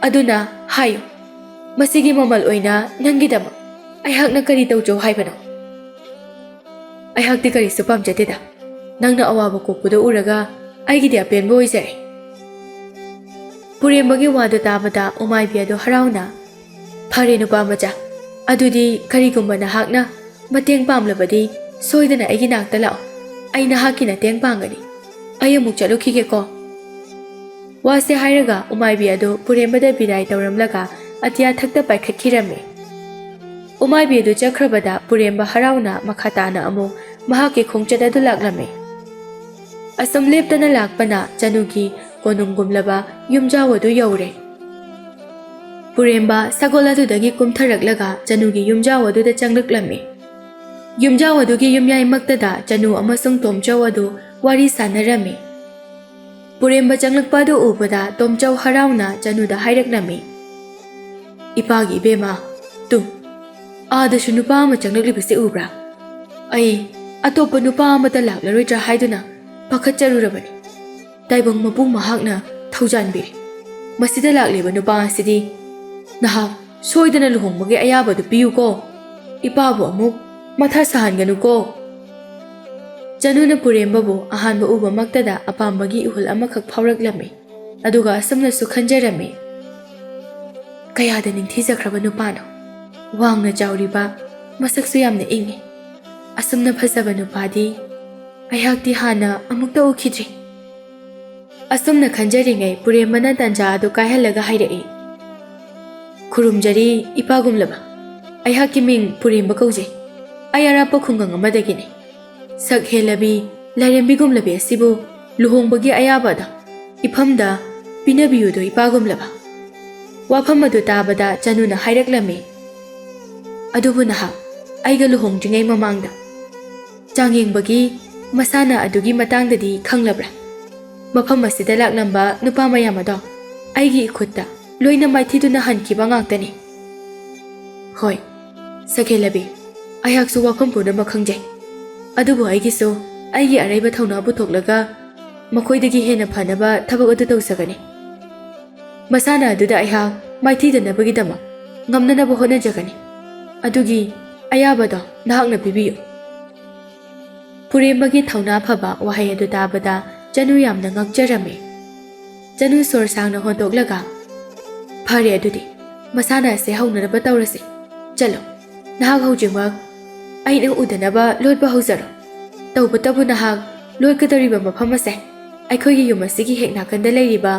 ꯑꯗꯨꯅ ꯍꯥꯏꯌꯨ, ꯃꯁꯤꯒꯤ ꯃꯃꯜ ꯑꯣꯏꯅ ꯅꯪꯒꯤꯗꯃꯛ ꯑꯩꯍꯥꯛꯅ ꯀꯔꯤ ꯇꯧꯖꯧ ꯍꯥꯏꯕꯅꯣ?" "ꯑꯩꯍꯥꯛꯇꯤ ꯀꯔꯤꯁꯨ ꯄꯥꯝꯖꯗꯦꯗ꯫ ꯅꯪꯅ ꯑꯋꯥꯕ ꯀꯣꯛꯄꯗꯨ ꯎꯔꯒ ꯑꯩꯒꯤꯗꯤ ꯑꯄꯦꯟꯕ ꯑꯣꯏꯖꯔꯦ꯫" ꯄꯨꯔꯦꯝꯕꯒꯤ ꯋꯥꯗꯨ ꯇꯥꯕꯗ ꯎꯃꯥꯏꯕꯤ ꯑꯗꯨ ꯍꯔꯥꯎꯅ, "ꯐꯔꯦ, ꯅꯨꯄꯥ ꯃꯆꯥ, ꯑꯗꯨꯗꯤ ꯀꯔꯤꯒꯨꯝꯕ ꯅꯍꯥꯛꯅ ꯃꯇꯦꯡ ꯄꯥꯝꯂꯕꯗꯤ ꯁꯣꯏꯗꯅ ꯑꯩꯒꯤ ꯅꯥꯛꯇ ꯂꯥꯛꯑꯣ꯫ ꯑꯩ ꯅꯍꯥꯛꯀꯤ ꯃꯇꯦꯡ ꯄꯥꯡꯒꯅꯤ꯫ ꯑꯩ ꯑꯃꯨꯛ ꯆꯠꯂꯨꯈꯤꯒꯦꯀꯣ꯫" ꯋꯥꯁꯦ ꯍꯥꯏꯔꯒ ꯎꯃꯥꯏꯕꯤ ꯑꯗꯨ ꯄꯨꯔꯦꯝꯕꯗ ꯕꯤꯗꯥꯏ ꯇꯧꯔꯝꯂꯒ ꯑꯇꯤꯌꯥ ꯊꯛꯇ ꯄꯥꯏꯈꯠꯈꯤꯔꯝꯃꯤ꯫ ꯎꯃꯥꯏꯕꯤ ꯑꯗꯨ ꯆꯠꯈ꯭ꯔꯕꯗ ꯄꯨꯔꯦꯝꯕ ꯍꯔꯥꯎꯅ ꯃꯈꯥ ꯇꯥꯅ ꯑꯃꯨꯛ ꯃꯍꯥꯛꯀꯤ ꯈꯣꯡꯆꯠ ꯑꯗꯨ ꯂꯥꯛꯂꯝꯃꯤ꯫ ꯑꯁꯨꯝ ꯂꯦꯞꯇꯅ ꯂꯥꯛꯄꯅ ꯆꯅꯨꯒꯤ ꯀꯣꯅꯨꯡꯒꯨꯝꯂꯕ ꯌꯨꯝꯖꯥꯎ ꯑꯗꯨ ꯌꯧꯔꯦ꯫ ꯄꯨꯔꯦꯝꯕ ꯁꯒꯣꯜ ꯑꯗꯨꯗꯒꯤ ꯀꯨꯝꯊꯔꯛꯂꯒ ꯆꯅꯨꯒꯤ ꯌꯨꯝꯖꯥꯎ ꯑꯗꯨꯗ ꯆꯪꯂꯛꯂꯝꯃꯤ꯫ ꯌꯨꯝꯖꯥꯎ ꯑꯗꯨꯒꯤ ꯌꯨꯝꯌꯥꯏꯃꯛꯇꯗ ꯆꯅꯨ ꯑꯃꯁꯨꯡ ꯇꯣꯝꯆꯧ ꯑꯗꯨ ꯋꯥꯔꯤ ꯁꯥꯟꯅꯔꯝꯃꯤ꯫ ꯄꯨꯔꯦꯝꯕ ꯆꯪꯂꯛꯄ ꯑꯗꯨ ꯎꯕꯗ ꯇꯣꯝꯆꯧ ꯍꯔꯥꯎꯅ ꯆꯅꯨꯗ ꯍꯥꯏꯔꯛꯂꯝꯃꯤ, "ꯏꯄꯥꯒꯤ ꯏꯕꯦꯝꯃ, ꯇꯨ, ꯑꯥꯗꯁꯨ ꯅꯨꯄꯥ ꯑꯃ ꯆꯪꯂꯛꯂꯤꯕꯁꯤ ꯎꯕ꯭ꯔꯥ? ꯑꯩ ꯑꯇꯣꯞꯄ ꯅꯨꯄꯥ ꯑꯃꯠꯇ ꯂꯥꯛꯂꯔꯣꯏꯗ꯭ꯔꯥ ꯍꯥꯏꯗꯨꯅ ꯄꯥꯈꯠꯆꯔꯨꯔꯕꯅꯤ꯫ ꯇꯥꯏꯕꯪ ꯃꯄꯨ ꯃꯍꯥꯛꯅ ꯊꯧꯖꯥꯟꯕꯤꯔꯦ꯫ ꯃꯁꯤꯗ ꯂꯥꯛꯂꯤꯕ ꯅꯨꯄꯥ ꯑꯁꯤꯗꯤ ꯅꯍꯥꯛ ꯁꯣꯏꯗꯅ ꯂꯨꯍꯣꯡꯕꯒꯤ ꯑꯌꯥꯕꯗꯨ ꯄꯤꯌꯨꯀꯣ꯫ ꯏꯄꯥꯕꯨ ꯑꯃꯨꯛ ꯃꯊꯥ ꯁꯥꯍꯟꯒꯅꯨꯀꯣ꯫" ꯆꯅꯨꯅ ꯄꯨꯔꯦꯝꯕꯕꯨ ꯑꯍꯥꯟꯕ ꯎꯕꯃꯛꯇꯗ ꯑꯄꯥꯝꯕꯒꯤ ꯏꯍꯨꯜ ꯑꯃꯈꯛ ꯐꯥꯎꯔꯛꯂꯝꯃꯤ꯫ ꯑꯗꯨꯒ ꯑꯁꯨꯝꯅꯁꯨ ꯈꯟꯖꯔꯝꯃꯤ, "ꯀꯌꯥꯗ ꯅꯤꯡꯊꯤꯖꯈ꯭ꯔꯕ ꯅꯨꯄꯥꯅꯣ! ꯋꯥꯡꯅ ꯆꯥꯎꯔꯤꯕ, ꯃꯁꯛꯁꯨ ꯌꯥꯝꯅ ꯏꯪꯉꯤ꯫ ꯑꯁꯨꯝꯅ ꯐꯖꯕ ꯅꯨꯄꯥꯗꯤ ꯑꯩꯍꯥꯛꯇꯤ ꯍꯥꯟꯅ ꯑꯃꯨꯛꯇ ꯎꯈꯤꯗ꯭ꯔꯤ꯫" ꯑꯁꯨꯝꯅ ꯈꯟꯖꯔꯤꯉꯩ ꯄꯨꯔꯦꯝꯕꯅ ꯇꯟꯖꯥ ꯑꯗꯨ ꯀꯥꯏꯍꯜꯂꯒ ꯍꯥꯏꯔꯛꯏ, ꯈꯨꯔꯨꯝꯖꯔꯤ ꯏꯄꯥꯒꯨꯝꯂꯕ꯫ ꯑꯩꯍꯥꯛꯀꯤ ꯃꯤꯡ ꯄꯨꯔꯦꯝꯕ ꯀꯧꯖꯩ꯫ ꯑꯩ ꯑꯔꯥꯞꯄ ꯈꯨꯡꯒꯪ ꯑꯃꯗꯒꯤꯅꯤ꯫ ꯁꯛ ꯍꯦꯜꯂꯕꯤ, ꯂꯥꯏꯔꯦꯝꯕꯤꯒꯨꯝꯂꯕꯤ ꯑꯁꯤꯕꯨ ꯂꯨꯍꯣꯡꯕꯒꯤ ꯑꯌꯥꯕ ꯑꯗꯣ ꯏꯐꯝꯗ ꯄꯤꯅꯕꯤꯌꯨꯗꯣ ꯏꯄꯥꯒꯨꯝꯂꯕ꯫ ꯋꯥꯐꯝ ꯑꯗꯨ ꯇꯥꯕꯗ ꯆꯅꯨꯅ ꯍꯥꯏꯔꯛꯂꯝꯃꯤ, "ꯑꯗꯨꯕꯨ ꯅꯍꯥꯛ ꯑꯩꯒ ꯂꯨꯍꯣꯡꯗ꯭ꯔꯤꯉꯩ ꯃꯃꯥꯡꯗ ꯆꯥꯡꯌꯦꯡꯕꯒꯤ ꯃꯁꯥꯟꯅ ꯑꯗꯨꯒꯤ ꯃꯇꯥꯡꯗꯗꯤ ꯈꯪꯂꯕ꯭ꯔꯥ? ꯃꯐꯝ ꯑꯁꯤꯗ ꯂꯥꯛꯂꯝꯕ ꯅꯨꯄꯥ ꯃꯌꯥꯝ ꯑꯗꯣ ꯑꯩꯒꯤ ꯏꯈꯨꯠꯇ ꯂꯣꯏꯅ ꯃꯥꯏꯊꯤꯗꯨꯅ ꯍꯟꯈꯤꯕ ꯉꯥꯛꯇꯅꯤ꯫" "ꯍꯣꯏ, ꯁꯛꯍꯦꯜꯂꯕꯤ, ꯑꯩꯍꯥꯛꯁꯨ ꯋꯥꯐꯝ ꯄꯨꯝꯅꯃꯛ ꯈꯪꯖꯩ꯫ ꯑꯗꯨꯕꯨ ꯑꯩꯒꯤꯁꯨ ꯑꯩꯒꯤ ꯑꯔꯩꯕ ꯊꯧꯅꯥ ꯄꯨꯊꯣꯛꯂꯒ ꯃꯈꯣꯏꯗꯒꯤ ꯍꯦꯟꯅ ꯐꯅꯕ ꯊꯕꯛ ꯑꯗꯨ ꯇꯧꯖꯒꯅꯤ꯫ ꯃꯁꯥꯟꯅ ꯑꯗꯨꯗ ꯑꯩꯍꯥꯛ ꯃꯥꯏꯊꯤꯗꯅꯕꯒꯤꯗꯃꯛ ꯉꯝꯅꯅꯕ ꯍꯣꯠꯅꯖꯒꯅꯤ꯫ ꯑꯗꯨꯒꯤ ꯑꯌꯥꯕꯗꯣ ꯅꯍꯥꯛꯅ ꯄꯤꯕꯤꯌꯨ꯫" ꯄꯨꯔꯦꯝꯕꯒꯤ ꯊꯧꯅꯥ ꯐꯕ ꯋꯥꯍꯩ ꯑꯗꯨ ꯇꯥꯕꯗ ꯆꯅꯨ ꯌꯥꯝꯅ ꯉꯛꯆꯔꯝꯃꯤ꯫ ꯆꯅꯨ ꯁꯣꯔ ꯁꯥꯡꯅ ꯍꯣꯟꯗꯣꯛꯂꯒ, "ꯐꯔꯦ, ꯑꯗꯨꯗꯤ ꯃꯁꯥꯟꯅ ꯑꯁꯦ ꯍꯧꯅꯅꯕ ꯇꯧꯔꯁꯤ꯫ ꯆꯠꯂꯣ, ꯅꯍꯥꯛ ꯍꯧꯖꯤꯛꯃꯛ ꯑꯩꯅ ꯎꯗꯅꯕ ꯂꯣꯠꯄ ꯍꯧꯖꯔꯣ꯫ ꯇꯧꯕꯇꯕꯨ ꯅꯍꯥꯛ ꯂꯣꯠꯀꯗꯧꯔꯤꯕ ꯃꯐꯝ ꯑꯁꯦ ꯑꯩꯈꯣꯏꯒꯤ ꯌꯨꯝ ꯑꯁꯤꯒꯤ ꯍꯦꯛ ꯅꯥꯀꯟꯗ ꯂꯩꯔꯤꯕ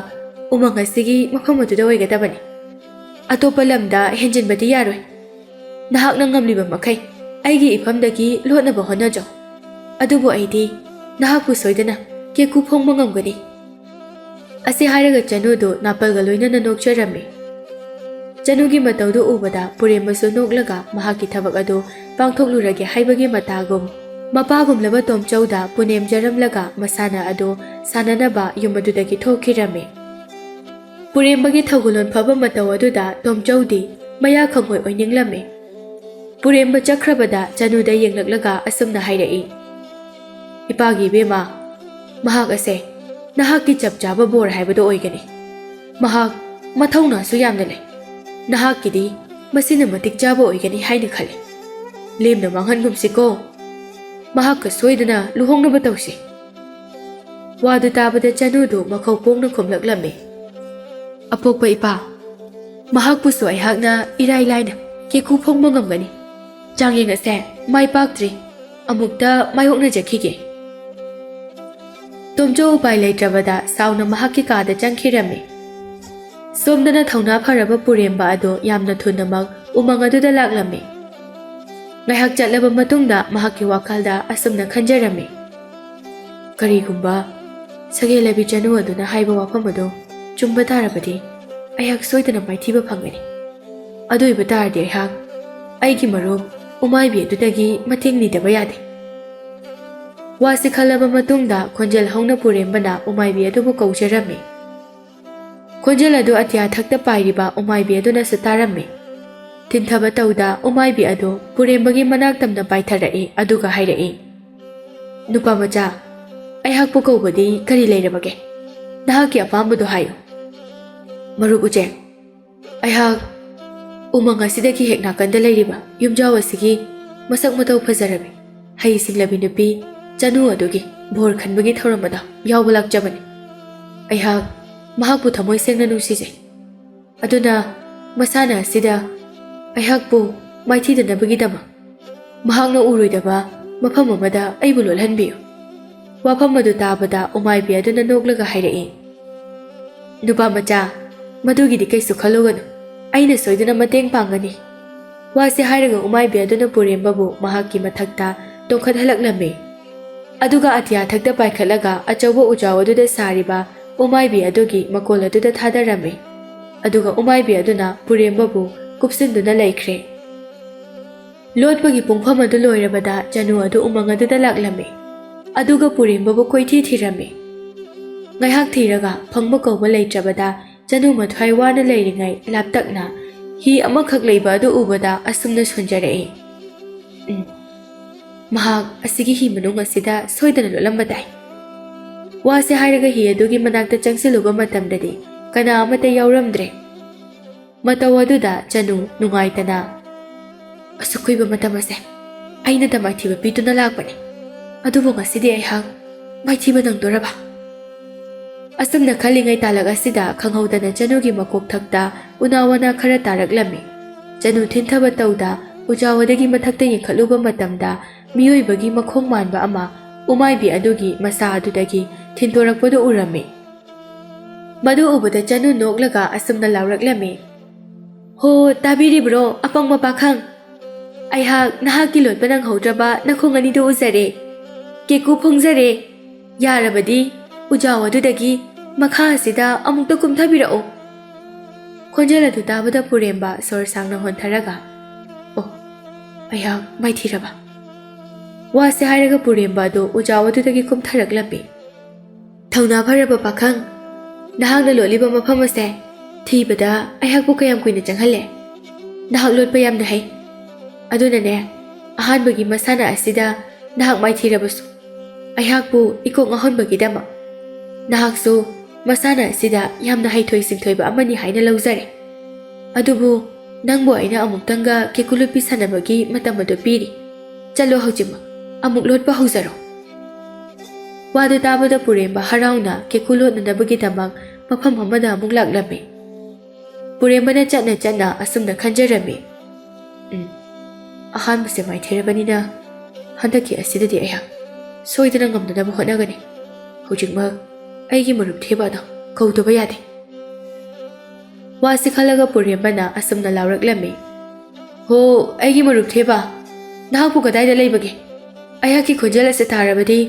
ꯎꯃꯪ ꯑꯁꯤꯒꯤ ꯃꯐꯝ ꯑꯗꯨꯗ ꯑꯣꯏꯒꯗꯕꯅꯤ꯫ ꯑꯇꯣꯞꯄ ꯂꯝꯗ ꯍꯦꯟꯖꯤꯟꯕꯗꯤ ꯌꯥꯔꯣꯏ꯫ ꯅꯍꯥꯛꯅ ꯉꯝꯂꯤꯕ ꯃꯈꯩ ꯑꯩꯒꯤ ꯏꯐꯝꯗꯒꯤ ꯂꯣꯠꯅꯕ ꯍꯣꯠꯅꯖꯧ꯫ ꯑꯗꯨꯕꯨ ꯑꯩꯗꯤ ꯅꯍꯥꯛꯄꯨ ꯁꯣꯏꯗꯅ ꯀꯦꯀꯨ ꯐꯣꯡꯕ ꯉꯝꯒꯅꯤ꯫" ꯑꯁꯤ ꯍꯥꯏꯔꯒ ꯆꯅꯨꯗꯨ ꯅꯥꯄꯜꯒ ꯂꯣꯏꯅꯅ ꯅꯣꯛꯆꯔꯝꯃꯤ꯫ ꯆꯅꯨꯒꯤ ꯃꯇꯧꯗꯨ ꯎꯕꯗ ꯄꯨꯔꯦꯝꯕꯁꯨ ꯅꯣꯛꯂꯒ ꯃꯍꯥꯛꯀꯤ ꯊꯕꯛ ꯑꯗꯨ ꯄꯥꯡꯊꯣꯛꯂꯨꯔꯒꯦ ꯍꯥꯏꯕꯒꯤ ꯃꯇꯥꯒꯨꯝ ꯃꯄꯥꯒꯨꯝꯂꯕ ꯇꯣꯝꯆꯧꯗ ꯄꯨꯅꯦꯝꯖꯔꯝꯂꯒ ꯃꯁꯥꯟꯅ ꯑꯗꯨ ꯁꯥꯟꯅꯅꯕ ꯌꯨꯝ ꯑꯗꯨꯗꯒꯤ ꯊꯣꯛꯈꯤꯔꯝꯃꯤ꯫ ꯄꯨꯔꯦꯝꯕꯒꯤ ꯊꯧꯒꯜꯂꯣꯟ ꯐꯕ ꯃꯇꯧ ꯑꯗꯨꯗ ꯇꯣꯝꯆꯧꯗꯤ ꯃꯌꯥ ꯈꯪꯉꯣꯏ ꯑꯣꯏꯅꯤꯡꯂꯝꯃꯤ꯫ ꯄꯨꯔꯦꯝꯕ ꯆꯠꯈ꯭ꯔꯕꯗ ꯆꯅꯨꯗ ꯌꯦꯡꯂꯛꯂꯒ ꯑꯁꯨꯝꯅ ꯍꯥꯏꯔꯛꯏ, "ꯏꯄꯥꯒꯤ ꯏꯕꯦꯝꯃ, ꯃꯍꯥꯛ ꯑꯁꯦ ꯅꯍꯥꯛꯀꯤ ꯆꯞ ꯆꯥꯕ ꯕꯣꯔ ꯍꯥꯏꯕꯗꯨ ꯑꯣꯏꯒꯅꯤ꯫ ꯃꯍꯥꯛ ꯃꯊꯧꯅꯥꯁꯨ ꯌꯥꯝꯅ ꯂꯩ꯫ ꯅꯍꯥꯛꯀꯤꯗꯤ ꯃꯁꯤꯅ ꯃꯇꯤꯛ ꯆꯥꯕ ꯑꯣꯏꯒꯅꯤ ꯍꯥꯏꯅ ꯈꯜꯂꯤ꯫ ꯂꯦꯝꯅ ꯃꯥꯡꯍꯟꯒꯨꯝꯁꯤꯀꯣ꯫ ꯃꯍꯥꯛꯀ ꯁꯣꯏꯗꯅ ꯂꯨꯍꯣꯡꯅꯕ ꯇꯧꯁꯤ꯫" ꯋꯥꯗꯨ ꯇꯥꯕꯗ ꯆꯅꯨꯗꯨ ꯃꯈꯧ ꯄꯣꯡꯅ ꯈꯨꯝꯂꯛꯂꯝꯃꯤ, "ꯑꯄꯣꯛꯄ ꯏꯄꯥ, ꯃꯍꯥꯛꯄꯨꯁꯨ ꯑꯩꯍꯥꯛꯅ ꯏꯔꯥꯏ ꯂꯥꯏꯅ ꯀꯦꯀꯨ ꯐꯣꯡꯕ ꯉꯝꯒꯅꯤ꯫ ꯆꯥꯡꯌꯦꯡ ꯑꯁꯦ ꯃꯥꯏ ꯄꯥꯛꯇ꯭ꯔꯤ꯫ ꯑꯃꯨꯛꯇ ꯃꯥꯌꯣꯛꯅꯖꯈꯤꯒꯦ꯫" ꯇꯣꯝꯆꯧ ꯎꯄꯥꯏ ꯂꯩꯇ꯭ꯔꯕꯗ ꯁꯥꯎꯅ ꯃꯍꯥꯛꯀꯤ ꯀꯥꯗ ꯆꯪꯈꯤꯔꯝꯃꯤ꯫ ꯁꯣꯝꯗꯅ ꯊꯧꯅꯥ ꯐꯔꯕ ꯄꯨꯔꯦꯝꯕ ꯑꯗꯣ ꯌꯥꯝꯅ ꯊꯨꯅꯃꯛ ꯎꯃꯪ ꯑꯗꯨꯗ ꯂꯥꯛꯂꯝꯃꯤ꯫ ꯉꯥꯏꯍꯥꯛ ꯆꯠꯂꯕ ꯃꯇꯨꯡꯗ ꯃꯍꯥꯛꯀꯤ ꯋꯥꯈꯜꯗ ꯑꯁꯨꯝꯅ ꯈꯟꯖꯔꯝꯃꯤ, "ꯀꯔꯤꯒꯨꯝꯕ ꯁꯒꯦꯜ ꯂꯩꯕꯤ ꯆꯅꯨ ꯑꯗꯨꯅ ꯍꯥꯏꯕ ꯋꯥꯐꯝ ꯑꯗꯨ ꯆꯨꯝꯕ ꯇꯥꯔꯕꯗꯤ, ꯑꯩꯍꯥꯛ ꯁꯣꯏꯗꯅ ꯃꯥꯏꯊꯤꯕ ꯐꯪꯒꯅꯤ꯫ ꯑꯗꯨ ꯑꯣꯏꯕ ꯇꯥꯔꯗꯤ ꯑꯩꯍꯥꯛ ꯑꯩꯒꯤ ꯃꯔꯨꯞ ꯎꯃꯥꯏꯕꯤ ꯑꯗꯨꯗꯒꯤ ꯃꯇꯦꯡ ꯅꯤꯗꯕ ꯌꯥꯗꯦ"꯫ ꯋꯥꯁꯤ ꯈꯜꯂꯕ ꯃꯇꯨꯡꯗ ꯈꯣꯟꯖꯦꯜ ꯍꯧꯅ ꯄꯨꯔꯦꯝꯕꯅ ꯎꯃꯥꯏꯕꯤ ꯑꯗꯨꯕꯨ ꯀꯧꯖꯔꯝꯃꯤ꯫ ꯈꯣꯟꯖꯦꯜ ꯑꯗꯨ ꯑꯇꯤꯌꯥ ꯊꯛꯇ ꯄꯥꯏꯔꯤꯕ ꯎꯃꯥꯏꯕꯤ ꯑꯗꯨꯅꯁꯨ ꯇꯥꯔꯝꯃꯤ꯫ ꯊꯤꯟꯊꯕ ꯇꯧꯗ ꯎꯃꯥꯏꯕꯤ ꯑꯗꯨ ꯄꯨꯔꯦꯝꯕꯒꯤ ꯃꯅꯥꯛ ꯇꯝꯅ ꯄꯥꯏꯊꯔꯛꯏ, ꯑꯗꯨꯒ ꯍꯥꯏꯔꯛꯏ, "ꯅꯨꯄꯥ ꯃꯆꯥ, ꯑꯩꯍꯥꯛꯄꯨ ꯀꯧꯕꯗꯤ ꯀꯔꯤ ꯂꯩꯔꯕꯒꯦ? ꯅꯍꯥꯛꯀꯤ ꯑꯄꯥꯝꯕꯗꯨ ꯍꯥꯏꯌꯨ"꯫ "ꯃꯔꯨꯞ ꯎꯆꯦꯛ, ꯑꯩꯍꯥꯛ ꯎꯃꯪ ꯑꯁꯤꯗꯒꯤ ꯍꯦꯛ ꯅꯥꯀꯟꯗ ꯂꯩꯔꯤꯕ ꯌꯨꯝꯖꯥꯎ ꯑꯁꯤꯒꯤ ꯃꯁꯛ ꯃꯇꯧ ꯐꯖꯔꯕꯤ, ꯍꯩ ꯁꯤꯡꯂꯕꯤ ꯅꯨꯄꯤ ꯆꯅꯨ ꯑꯗꯨꯒꯤ ꯕꯣꯔ ꯈꯟꯕꯒꯤ ꯊꯧꯔꯝ ꯑꯗꯨ ꯌꯥꯎꯕ ꯂꯥꯛꯆꯕꯅꯤ꯫ ꯑꯩꯍꯥꯛ ꯃꯍꯥꯛꯄꯨ ꯊꯃꯣꯏ ꯁꯦꯡꯅ ꯅꯨꯡꯁꯤꯖꯩ꯫ ꯑꯗꯨꯅ ꯃꯁꯥꯟꯅ ꯑꯁꯤꯗ ꯑꯩꯍꯥꯛꯄꯨ ꯃꯥꯏꯊꯤꯗꯅꯕꯒꯤꯗꯃꯛ ꯃꯍꯥꯛꯅ ꯎꯔꯣꯏꯗꯕ ꯃꯐꯝ ꯑꯃꯗ ꯑꯩꯕꯨ ꯂꯣꯠꯍꯟꯕꯤꯌꯨ"꯫ ꯋꯥꯐꯝ ꯑꯗꯨ ꯇꯥꯕꯗ ꯎꯃꯥꯏꯕꯤ ꯑꯗꯨꯅ ꯅꯣꯛꯂꯒ ꯍꯥꯏꯔꯛꯏ, "ꯅꯨꯄꯥ ꯃꯆꯥ, ꯃꯗꯨꯒꯤꯗꯤ ꯀꯩꯁꯨ ꯈꯜꯂꯨꯒꯅꯨ, ꯑꯩꯅ ꯁꯣꯏꯗꯅ ꯃꯇꯦꯡ ꯄꯥꯡꯒꯅꯤ"꯫ ꯋꯥꯁꯤ ꯍꯥꯏꯔꯒ ꯎꯃꯥꯏꯕꯤ ꯑꯗꯨꯅ ꯄꯨꯔꯦꯝꯕꯕꯨ ꯃꯍꯥꯛꯀꯤ ꯃꯊꯛꯇ ꯇꯣꯡꯈꯠꯍꯜꯂꯛꯂꯝꯃꯤ꯫ ꯑꯗꯨꯒ ꯑꯇꯤꯌꯥ ꯊꯛꯇ ꯄꯥꯏꯈꯠꯂꯒ ꯑꯆꯧꯕ ꯎꯖꯥꯎ ꯑꯗꯨꯗ ꯁꯥꯔꯤꯕ ꯎꯃꯥꯏꯕꯤ ꯑꯗꯨꯒꯤ ꯃꯀꯣꯜ ꯑꯗꯨꯗ ꯊꯥꯗꯔꯝꯃꯤ꯫ ꯑꯗꯨꯒ ꯎꯃꯥꯏꯕꯤ ꯑꯗꯨꯅ ꯄꯨꯔꯦꯝꯕꯕꯨ ꯀꯨꯞꯁꯤꯟꯗꯨꯅ ꯂꯩꯈ꯭ꯔꯦ꯫ ꯂꯣꯠꯄꯒꯤ ꯄꯨꯡꯐꯝ ꯑꯗꯨ ꯂꯣꯏꯔꯕꯗ ꯆꯅꯨ ꯑꯗꯨ ꯎꯃꯪ ꯑꯗꯨꯗ ꯂꯥꯛꯂꯝꯃꯤ꯫ ꯑꯗꯨꯒ ꯄꯨꯔꯦꯝꯕꯕꯨ ꯀꯣꯏꯊꯤ ꯊꯤꯔꯝꯃꯤ꯫ ꯉꯥꯏꯍꯥꯛ ꯊꯤꯔꯒ ꯐꯪꯕ ꯀꯧꯕ ꯂꯩꯇ꯭ꯔꯕꯗ ꯆꯅꯨ ꯃꯊ꯭ꯋꯥꯏ ꯋꯥꯅ ꯂꯩꯔꯤꯉꯩ ꯂꯥꯞꯇꯛꯅ ꯍꯤ ꯑꯃꯈꯛ ꯂꯩꯕ ꯑꯗꯨ ꯎꯕꯗ ꯑꯁꯨꯝꯅ ꯁꯣꯟꯖꯔꯛꯏ, "ꯎꯝ, ꯃꯍꯥꯛ ꯑꯁꯤꯒꯤ ꯍꯤ ꯃꯅꯨꯡ ꯑꯁꯤꯗ ꯁꯣꯏꯗꯅ ꯂꯣꯠꯂꯝꯕ ꯇꯥꯏ"꯫ ꯋꯥꯁꯦ ꯍꯥꯏꯔꯒ ꯍꯤ ꯑꯗꯨꯒꯤ ꯃꯅꯥꯛꯇ ꯆꯪꯁꯤꯜꯂꯨꯕ ꯃꯇꯝꯗꯗꯤ ꯀꯅꯥ ꯑꯃꯠꯇ ꯌꯥꯎꯔꯝꯗ꯭ꯔꯦ꯫ ꯃꯇꯧ ꯑꯗꯨꯗ ꯆꯅꯨ ꯅꯨꯡꯉꯥꯏꯇꯅ, "ꯑꯁꯨꯛ ꯀꯨꯏꯕ ꯃꯇꯝ ꯑꯁꯦ ꯑꯩꯅ ꯗ ꯃꯥꯏꯊꯤꯕ ꯄꯤꯗꯨꯅ ꯂꯥꯛꯄꯅꯤ, ꯑꯗꯨꯕꯨ ꯉꯁꯤꯗꯤ ꯑꯩꯍꯥꯛ ꯃꯥꯏꯊꯤꯕ ꯅꯪꯗꯣꯔꯕ?" ꯑꯁꯨꯝꯅ ꯈꯜꯂꯤꯉꯩ ꯇꯥꯂꯛ ꯑꯁꯤꯗ ꯈꯪꯍꯧꯗꯅ ꯆꯅꯨꯒꯤ ꯃꯀꯣꯛꯊꯛꯇ ꯎꯅꯥ ꯋꯥꯅꯥ ꯈꯔ ꯇꯥꯔꯛꯂꯝꯃꯤ꯫ ꯆꯅꯨ ꯊꯤꯟꯊꯕ ꯇꯧꯗ ꯎꯖꯥꯎ ꯑꯗꯨꯒꯤ ꯃꯊꯛꯇ ꯌꯦꯡꯈꯠꯂꯨꯕ ꯃꯇꯝꯗ ꯃꯤꯑꯣꯏꯕꯒꯤ ꯃꯈꯣꯡ ꯃꯥꯟꯕ ꯑꯃ ꯎꯃꯥꯏꯕꯤ ꯑꯗꯨꯒꯤ ꯃꯁꯥ ꯑꯗꯨꯗꯒꯤ ꯊꯤꯟꯗꯣꯔꯛꯄꯗꯨ ꯎꯔꯝꯃꯤ꯫ ꯃꯗꯨ ꯎꯕꯗ ꯆꯅꯨ ꯅꯣꯛꯂꯒ ꯑꯁꯨꯝꯅ ꯂꯥꯎꯔꯛꯂꯝꯃꯤ, "ꯍꯣ, ꯇꯥꯕꯤꯔꯤꯕ꯭ꯔꯣ, ꯑꯄꯪꯕ ꯄꯥꯈꯪ? ꯑꯩꯍꯥꯛ ꯅꯍꯥꯛꯀꯤ ꯂꯣꯠꯄ ꯅꯪꯍꯧꯗ꯭ꯔꯕ ꯅꯈꯣꯡ ꯑꯅꯤꯗꯨ ꯎꯖꯔꯦ꯫ ꯀꯦꯀꯨ ꯐꯣꯡꯖꯔꯦ꯫ ꯌꯥꯔꯕꯗꯤ ꯎꯖꯥꯎ ꯑꯗꯨꯗꯒꯤ ꯃꯈꯥ ꯑꯁꯤꯗ ꯑꯃꯨꯛꯇ ꯀꯨꯝꯊꯕꯤꯔꯛꯎ꯫" ꯈꯣꯟꯖꯦꯜ ꯑꯗꯨ ꯇꯥꯕꯗ ꯄꯨꯔꯦꯝꯕ ꯁꯣꯔ ꯁꯥꯡꯅ ꯍꯣꯟꯊꯔꯒ, "ꯑꯣ, ꯑꯩꯍꯥꯛ ꯃꯥꯏꯊꯤꯔꯕ?" ꯋꯥꯁꯦ ꯍꯥꯏꯔꯒ ꯄꯨꯔꯦꯝꯕ ꯑꯗꯨ ꯎꯖꯥꯎ ꯑꯗꯨꯗꯒꯤ ꯀꯨꯝꯊꯔꯛꯂꯝꯃꯤ꯫ "ꯊꯧꯅꯥ ꯐꯔꯕ ꯄꯥꯈꯪ, ꯅꯍꯥꯛꯅ ꯂꯣꯠꯂꯤꯕ ꯃꯐꯝ ꯑꯁꯦ ꯊꯤꯕꯗ ꯑꯩꯍꯥꯛꯄꯨ ꯀꯌꯥꯝ ꯀꯨꯏꯅ ꯆꯪꯍꯜꯂꯦ? ꯅꯍꯥꯛ ꯂꯣꯠꯄ ꯌꯥꯝꯅ ꯍꯩ꯫ ꯑꯗꯨꯅꯅꯦ, ꯑꯍꯥꯟꯕꯒꯤ ꯃꯁꯥꯟꯅ ꯑꯁꯤꯗ ꯅꯍꯥꯛ ꯃꯥꯏꯊꯤꯔꯕꯁꯨ, ꯑꯩꯍꯥꯛꯄꯨ ꯏꯀꯣꯛ ꯉꯥꯎꯍꯟꯕꯒꯤꯗꯃꯛ ꯅꯍꯥꯛꯁꯨ ꯃꯁꯥꯟꯅ ꯑꯁꯤꯗ ꯌꯥꯝꯅ ꯍꯩꯊꯣꯏ ꯁꯤꯡꯊꯣꯏꯕ ꯑꯃꯅꯤ ꯍꯥꯏꯅ ꯂꯧꯖꯔꯦ꯫ ꯑꯗꯨꯕꯨ ꯅꯪꯕꯨ ꯑꯩꯅ ꯑꯃꯨꯛꯇꯪꯒ ꯀꯦꯀꯨ ꯂꯣꯠꯄꯤ ꯁꯥꯟꯅꯕꯒꯤ ꯃꯇꯝ ꯑꯗꯨ ꯄꯤꯔꯤ꯫ ꯆꯠꯂꯣ ꯍꯧꯖꯤꯛꯃꯛ, ꯑꯃꯨꯛ ꯂꯣꯠꯄ ꯍꯧꯖꯔꯣ꯫" ꯋꯥꯗꯨ ꯇꯥꯕꯗ ꯄꯨꯔꯦꯝꯕ ꯍꯔꯥꯎꯅ ꯀꯦꯀꯨ ꯂꯣꯠꯅꯅꯕꯒꯤꯗꯃꯛ ꯃꯐꯝ ꯑꯃꯗ ꯑꯃꯨꯛ ꯂꯥꯛꯂꯝꯃꯤ꯫ ꯄꯨꯔꯦꯝꯕꯅ ꯆꯠꯅ ꯆꯠꯅ ꯑꯁꯨꯝꯅ ꯈꯟꯖꯔꯝꯃꯤ, "ꯎꯝ, ꯑꯍꯥꯟꯕꯁꯦ ꯃꯥꯏꯊꯤꯔꯕꯅꯤꯅ ꯍꯟꯗꯛꯀꯤ ꯑꯁꯤꯗꯗꯤ ꯑꯩꯍꯥꯛ ꯁꯣꯏꯗꯅ ꯉꯝꯅꯅꯕ ꯍꯣꯠꯅꯒꯅꯤ꯫ ꯍꯧꯖꯤꯛꯃꯛ ꯑꯩꯒꯤ ꯃꯔꯨꯞ ꯊꯦꯕ ꯑꯗꯣ ꯀꯧꯗꯕ ꯌꯥꯗꯦ꯫" ꯋꯥꯁꯤ ꯈꯜꯂꯒ ꯄꯨꯔꯦꯝꯕꯅ ꯑꯁꯨꯝꯅ ꯂꯥꯎꯔꯛꯂꯝꯃꯤ, "ꯍꯣ, ꯑꯩꯒꯤ ꯃꯔꯨꯞ ꯊꯦꯕ, ꯅꯍꯥꯛꯄꯨ ꯀꯗꯥꯏꯗ ꯂꯩꯕꯒꯦ? ꯑꯩꯍꯥꯛꯀꯤ ꯈꯣꯟꯖꯦꯜ ꯑꯁꯤ ꯇꯥꯔꯕꯗꯤ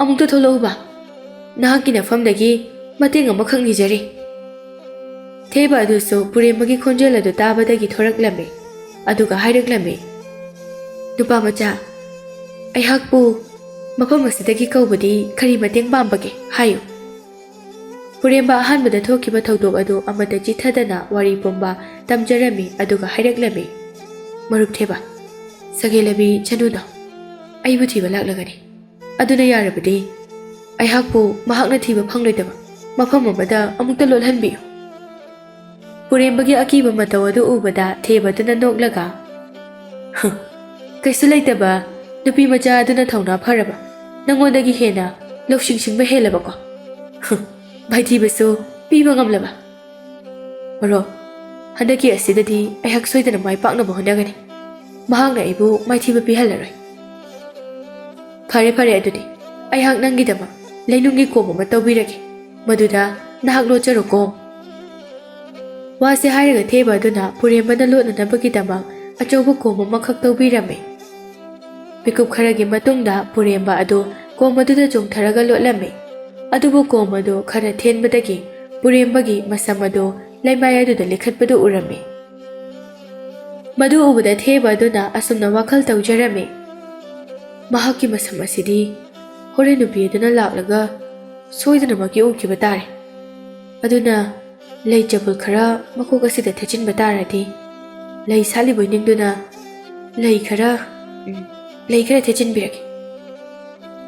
ꯑꯃꯨꯛꯇ ꯊꯣꯛꯂꯛꯎꯕ꯫ ꯅꯍꯥꯛꯀꯤ ꯅꯐꯝꯗꯒꯤ ꯃꯇꯦꯡ ꯑꯃꯈꯛ ꯅꯤꯖꯔꯤ꯫" ꯊꯦꯕ ꯑꯗꯨꯁꯨ ꯄꯨꯔꯦꯝꯕꯒꯤ ꯈꯣꯟꯖꯦꯜ ꯑꯗꯨ ꯇꯥꯕꯗꯒꯤ ꯊꯣꯔꯛꯂꯝꯃꯤ, ꯑꯗꯨꯒ ꯍꯥꯏꯔꯛꯂꯝꯃꯤ, "ꯅꯨꯄꯥ ꯃꯆꯥ, ꯑꯩꯍꯥꯛꯄꯨ ꯃꯐꯝ ꯑꯁꯤꯗꯒꯤ ꯀꯧꯕꯗꯤ ꯀꯔꯤ ꯃꯇꯦꯡ ꯄꯥꯝꯕꯒꯦ? ꯍꯥꯏꯌꯨ꯫" ꯄꯨꯔꯦꯝꯕ ꯑꯍꯥꯟꯕꯗ ꯊꯣꯛꯈꯤꯕ ꯊꯧꯗꯣꯛ ꯑꯗꯨ ꯑꯃꯠꯇ ꯆꯤꯠꯊꯗꯅ ꯋꯥꯔꯤ ꯄꯨꯝꯕ ꯇꯝꯖꯔꯝꯃꯤ, ꯑꯗꯨꯒ ꯍꯥꯏꯔꯛꯂꯝꯃꯤ, "ꯃꯔꯨꯞ ꯊꯦꯕ, ꯁꯒꯦꯂꯕꯤ ꯆꯅꯨꯗꯣ ꯑꯩꯕꯨ ꯊꯤꯕ ꯂꯥꯛꯂꯒꯅꯤ꯫ ꯑꯗꯨꯅ ꯌꯥꯔꯕꯗꯤ ꯑꯩꯍꯥꯛꯄꯨ ꯃꯍꯥꯛꯅ ꯊꯤꯕ ꯐꯪꯂꯣꯏꯗꯕ ꯃꯐꯝ ꯑꯃꯗ ꯑꯃꯨꯛꯇ ꯂꯣꯠꯍꯟꯕꯤꯌꯨ꯫" ꯄꯨꯔꯦꯝꯕꯒꯤ ꯑꯀꯤꯕ ꯃꯇꯧ ꯑꯗꯨ ꯎꯕꯗ ꯊꯦꯕꯗꯨꯅ ꯅꯣꯛꯂꯒ, "ꯍ, ꯀꯩꯁꯨ ꯂꯩꯇꯕ ꯅꯨꯄꯤ ꯃꯆꯥ ꯑꯗꯨꯅ ꯊꯧꯅꯥ ꯐꯔꯕ, ꯅꯪꯉꯣꯟꯗꯒꯤ ꯍꯦꯟꯅ ꯂꯧꯁꯤꯡ ꯁꯤꯡꯕ ꯍꯦꯜꯂꯕꯀꯣ? ꯍ, ꯃꯥꯏꯊꯤꯕꯁꯨ ꯄꯤꯕ ꯉꯝꯂꯕ? ꯃꯔꯨꯞ, ꯍꯟꯗꯛꯀꯤ ꯑꯁꯤꯗꯗꯤ ꯑꯩꯍꯥꯛ ꯁꯣꯏꯗꯅ ꯃꯥꯏ ꯄꯥꯛꯅꯕ ꯍꯣꯠꯅꯒꯅꯤ꯫ ꯃꯍꯥꯛꯅ ꯑꯩꯕꯨ ꯃꯥꯏꯊꯤꯕ ꯄꯤꯍꯜꯂꯔꯣꯏ꯫ ꯐꯔꯦ, ꯐꯔꯦ, ꯑꯗꯨꯗꯤ ꯑꯩꯍꯥꯛ ꯅꯪꯒꯤꯗꯃꯛ ꯂꯩꯅꯨꯡꯒꯤ ꯀꯣꯝ ꯑꯃ ꯇꯧꯕꯤꯔꯒꯦ, ꯃꯗꯨꯗ ꯅꯍꯥꯛ ꯂꯣꯠꯆꯔꯣꯀꯣ꯫ ꯋꯥꯁꯤ ꯍꯥꯏꯔꯒ ꯊꯦꯕ ꯑꯗꯨꯅ ꯄꯨꯔꯦꯝꯕꯅ ꯂꯣꯠꯅꯅꯕꯒꯤꯗꯃꯛ ꯑꯆꯧꯕ ꯀꯣꯝ ꯑꯃꯈꯛ ꯇꯧꯕꯤꯔꯝꯃꯤ꯫ ꯃꯤꯀꯨꯞ ꯈꯔꯒꯤ ꯃꯇꯨꯡꯗ ꯄꯨꯔꯦꯝꯕ ꯑꯗꯨ ꯀꯣꯝ ꯑꯗꯨꯗ ꯆꯣꯡꯊꯔꯒ ꯂꯣꯠꯂꯝꯃꯤ꯫ ꯑꯗꯨꯕꯨ ꯀꯣꯝ ꯑꯗꯨ ꯈꯔ ꯊꯦꯟꯕꯗꯒꯤ ꯄꯨꯔꯦꯝꯕꯒꯤ ꯃꯁꯝ ꯑꯗꯨ ꯂꯩꯃꯥꯏ ꯑꯗꯨꯗ ꯂꯤꯈꯠꯄꯗꯨ ꯎꯔꯝꯃꯤ꯫ ꯃꯗꯨ ꯎꯕꯗ ꯊꯦꯕ ꯑꯗꯨꯅ ꯑꯁꯨꯝꯅ ꯋꯥꯈꯜ ꯇꯧꯖꯔꯝꯃꯤ, "ꯃꯍꯥꯛꯀꯤ ꯃꯁꯝ ꯑꯁꯤꯗꯤ ꯍꯣꯔꯦꯟ ꯅꯨꯄꯤ ꯑꯗꯨꯅ ꯂꯥꯛꯂꯒ ꯁꯣꯏꯗꯅꯃꯛꯀꯤ ꯎꯈꯤꯕ ꯇꯥꯔꯦ꯫ ꯑꯗꯨꯅ ꯂꯩ ꯆꯕꯨꯜ ꯈꯔ ꯃꯀꯣꯛ ꯑꯁꯤꯗ ꯊꯦꯠꯆꯤꯟꯕ ꯇꯥꯔꯗꯤ, ꯂꯩ ꯁꯥꯠꯂꯤꯕꯣꯏ ꯅꯤꯡꯗꯨꯅ ꯂꯩ ꯈꯔ, ꯎꯝ, ꯂꯩ ꯈꯔ ꯊꯦꯠꯆꯤꯟꯕꯤꯔꯒꯦ꯫"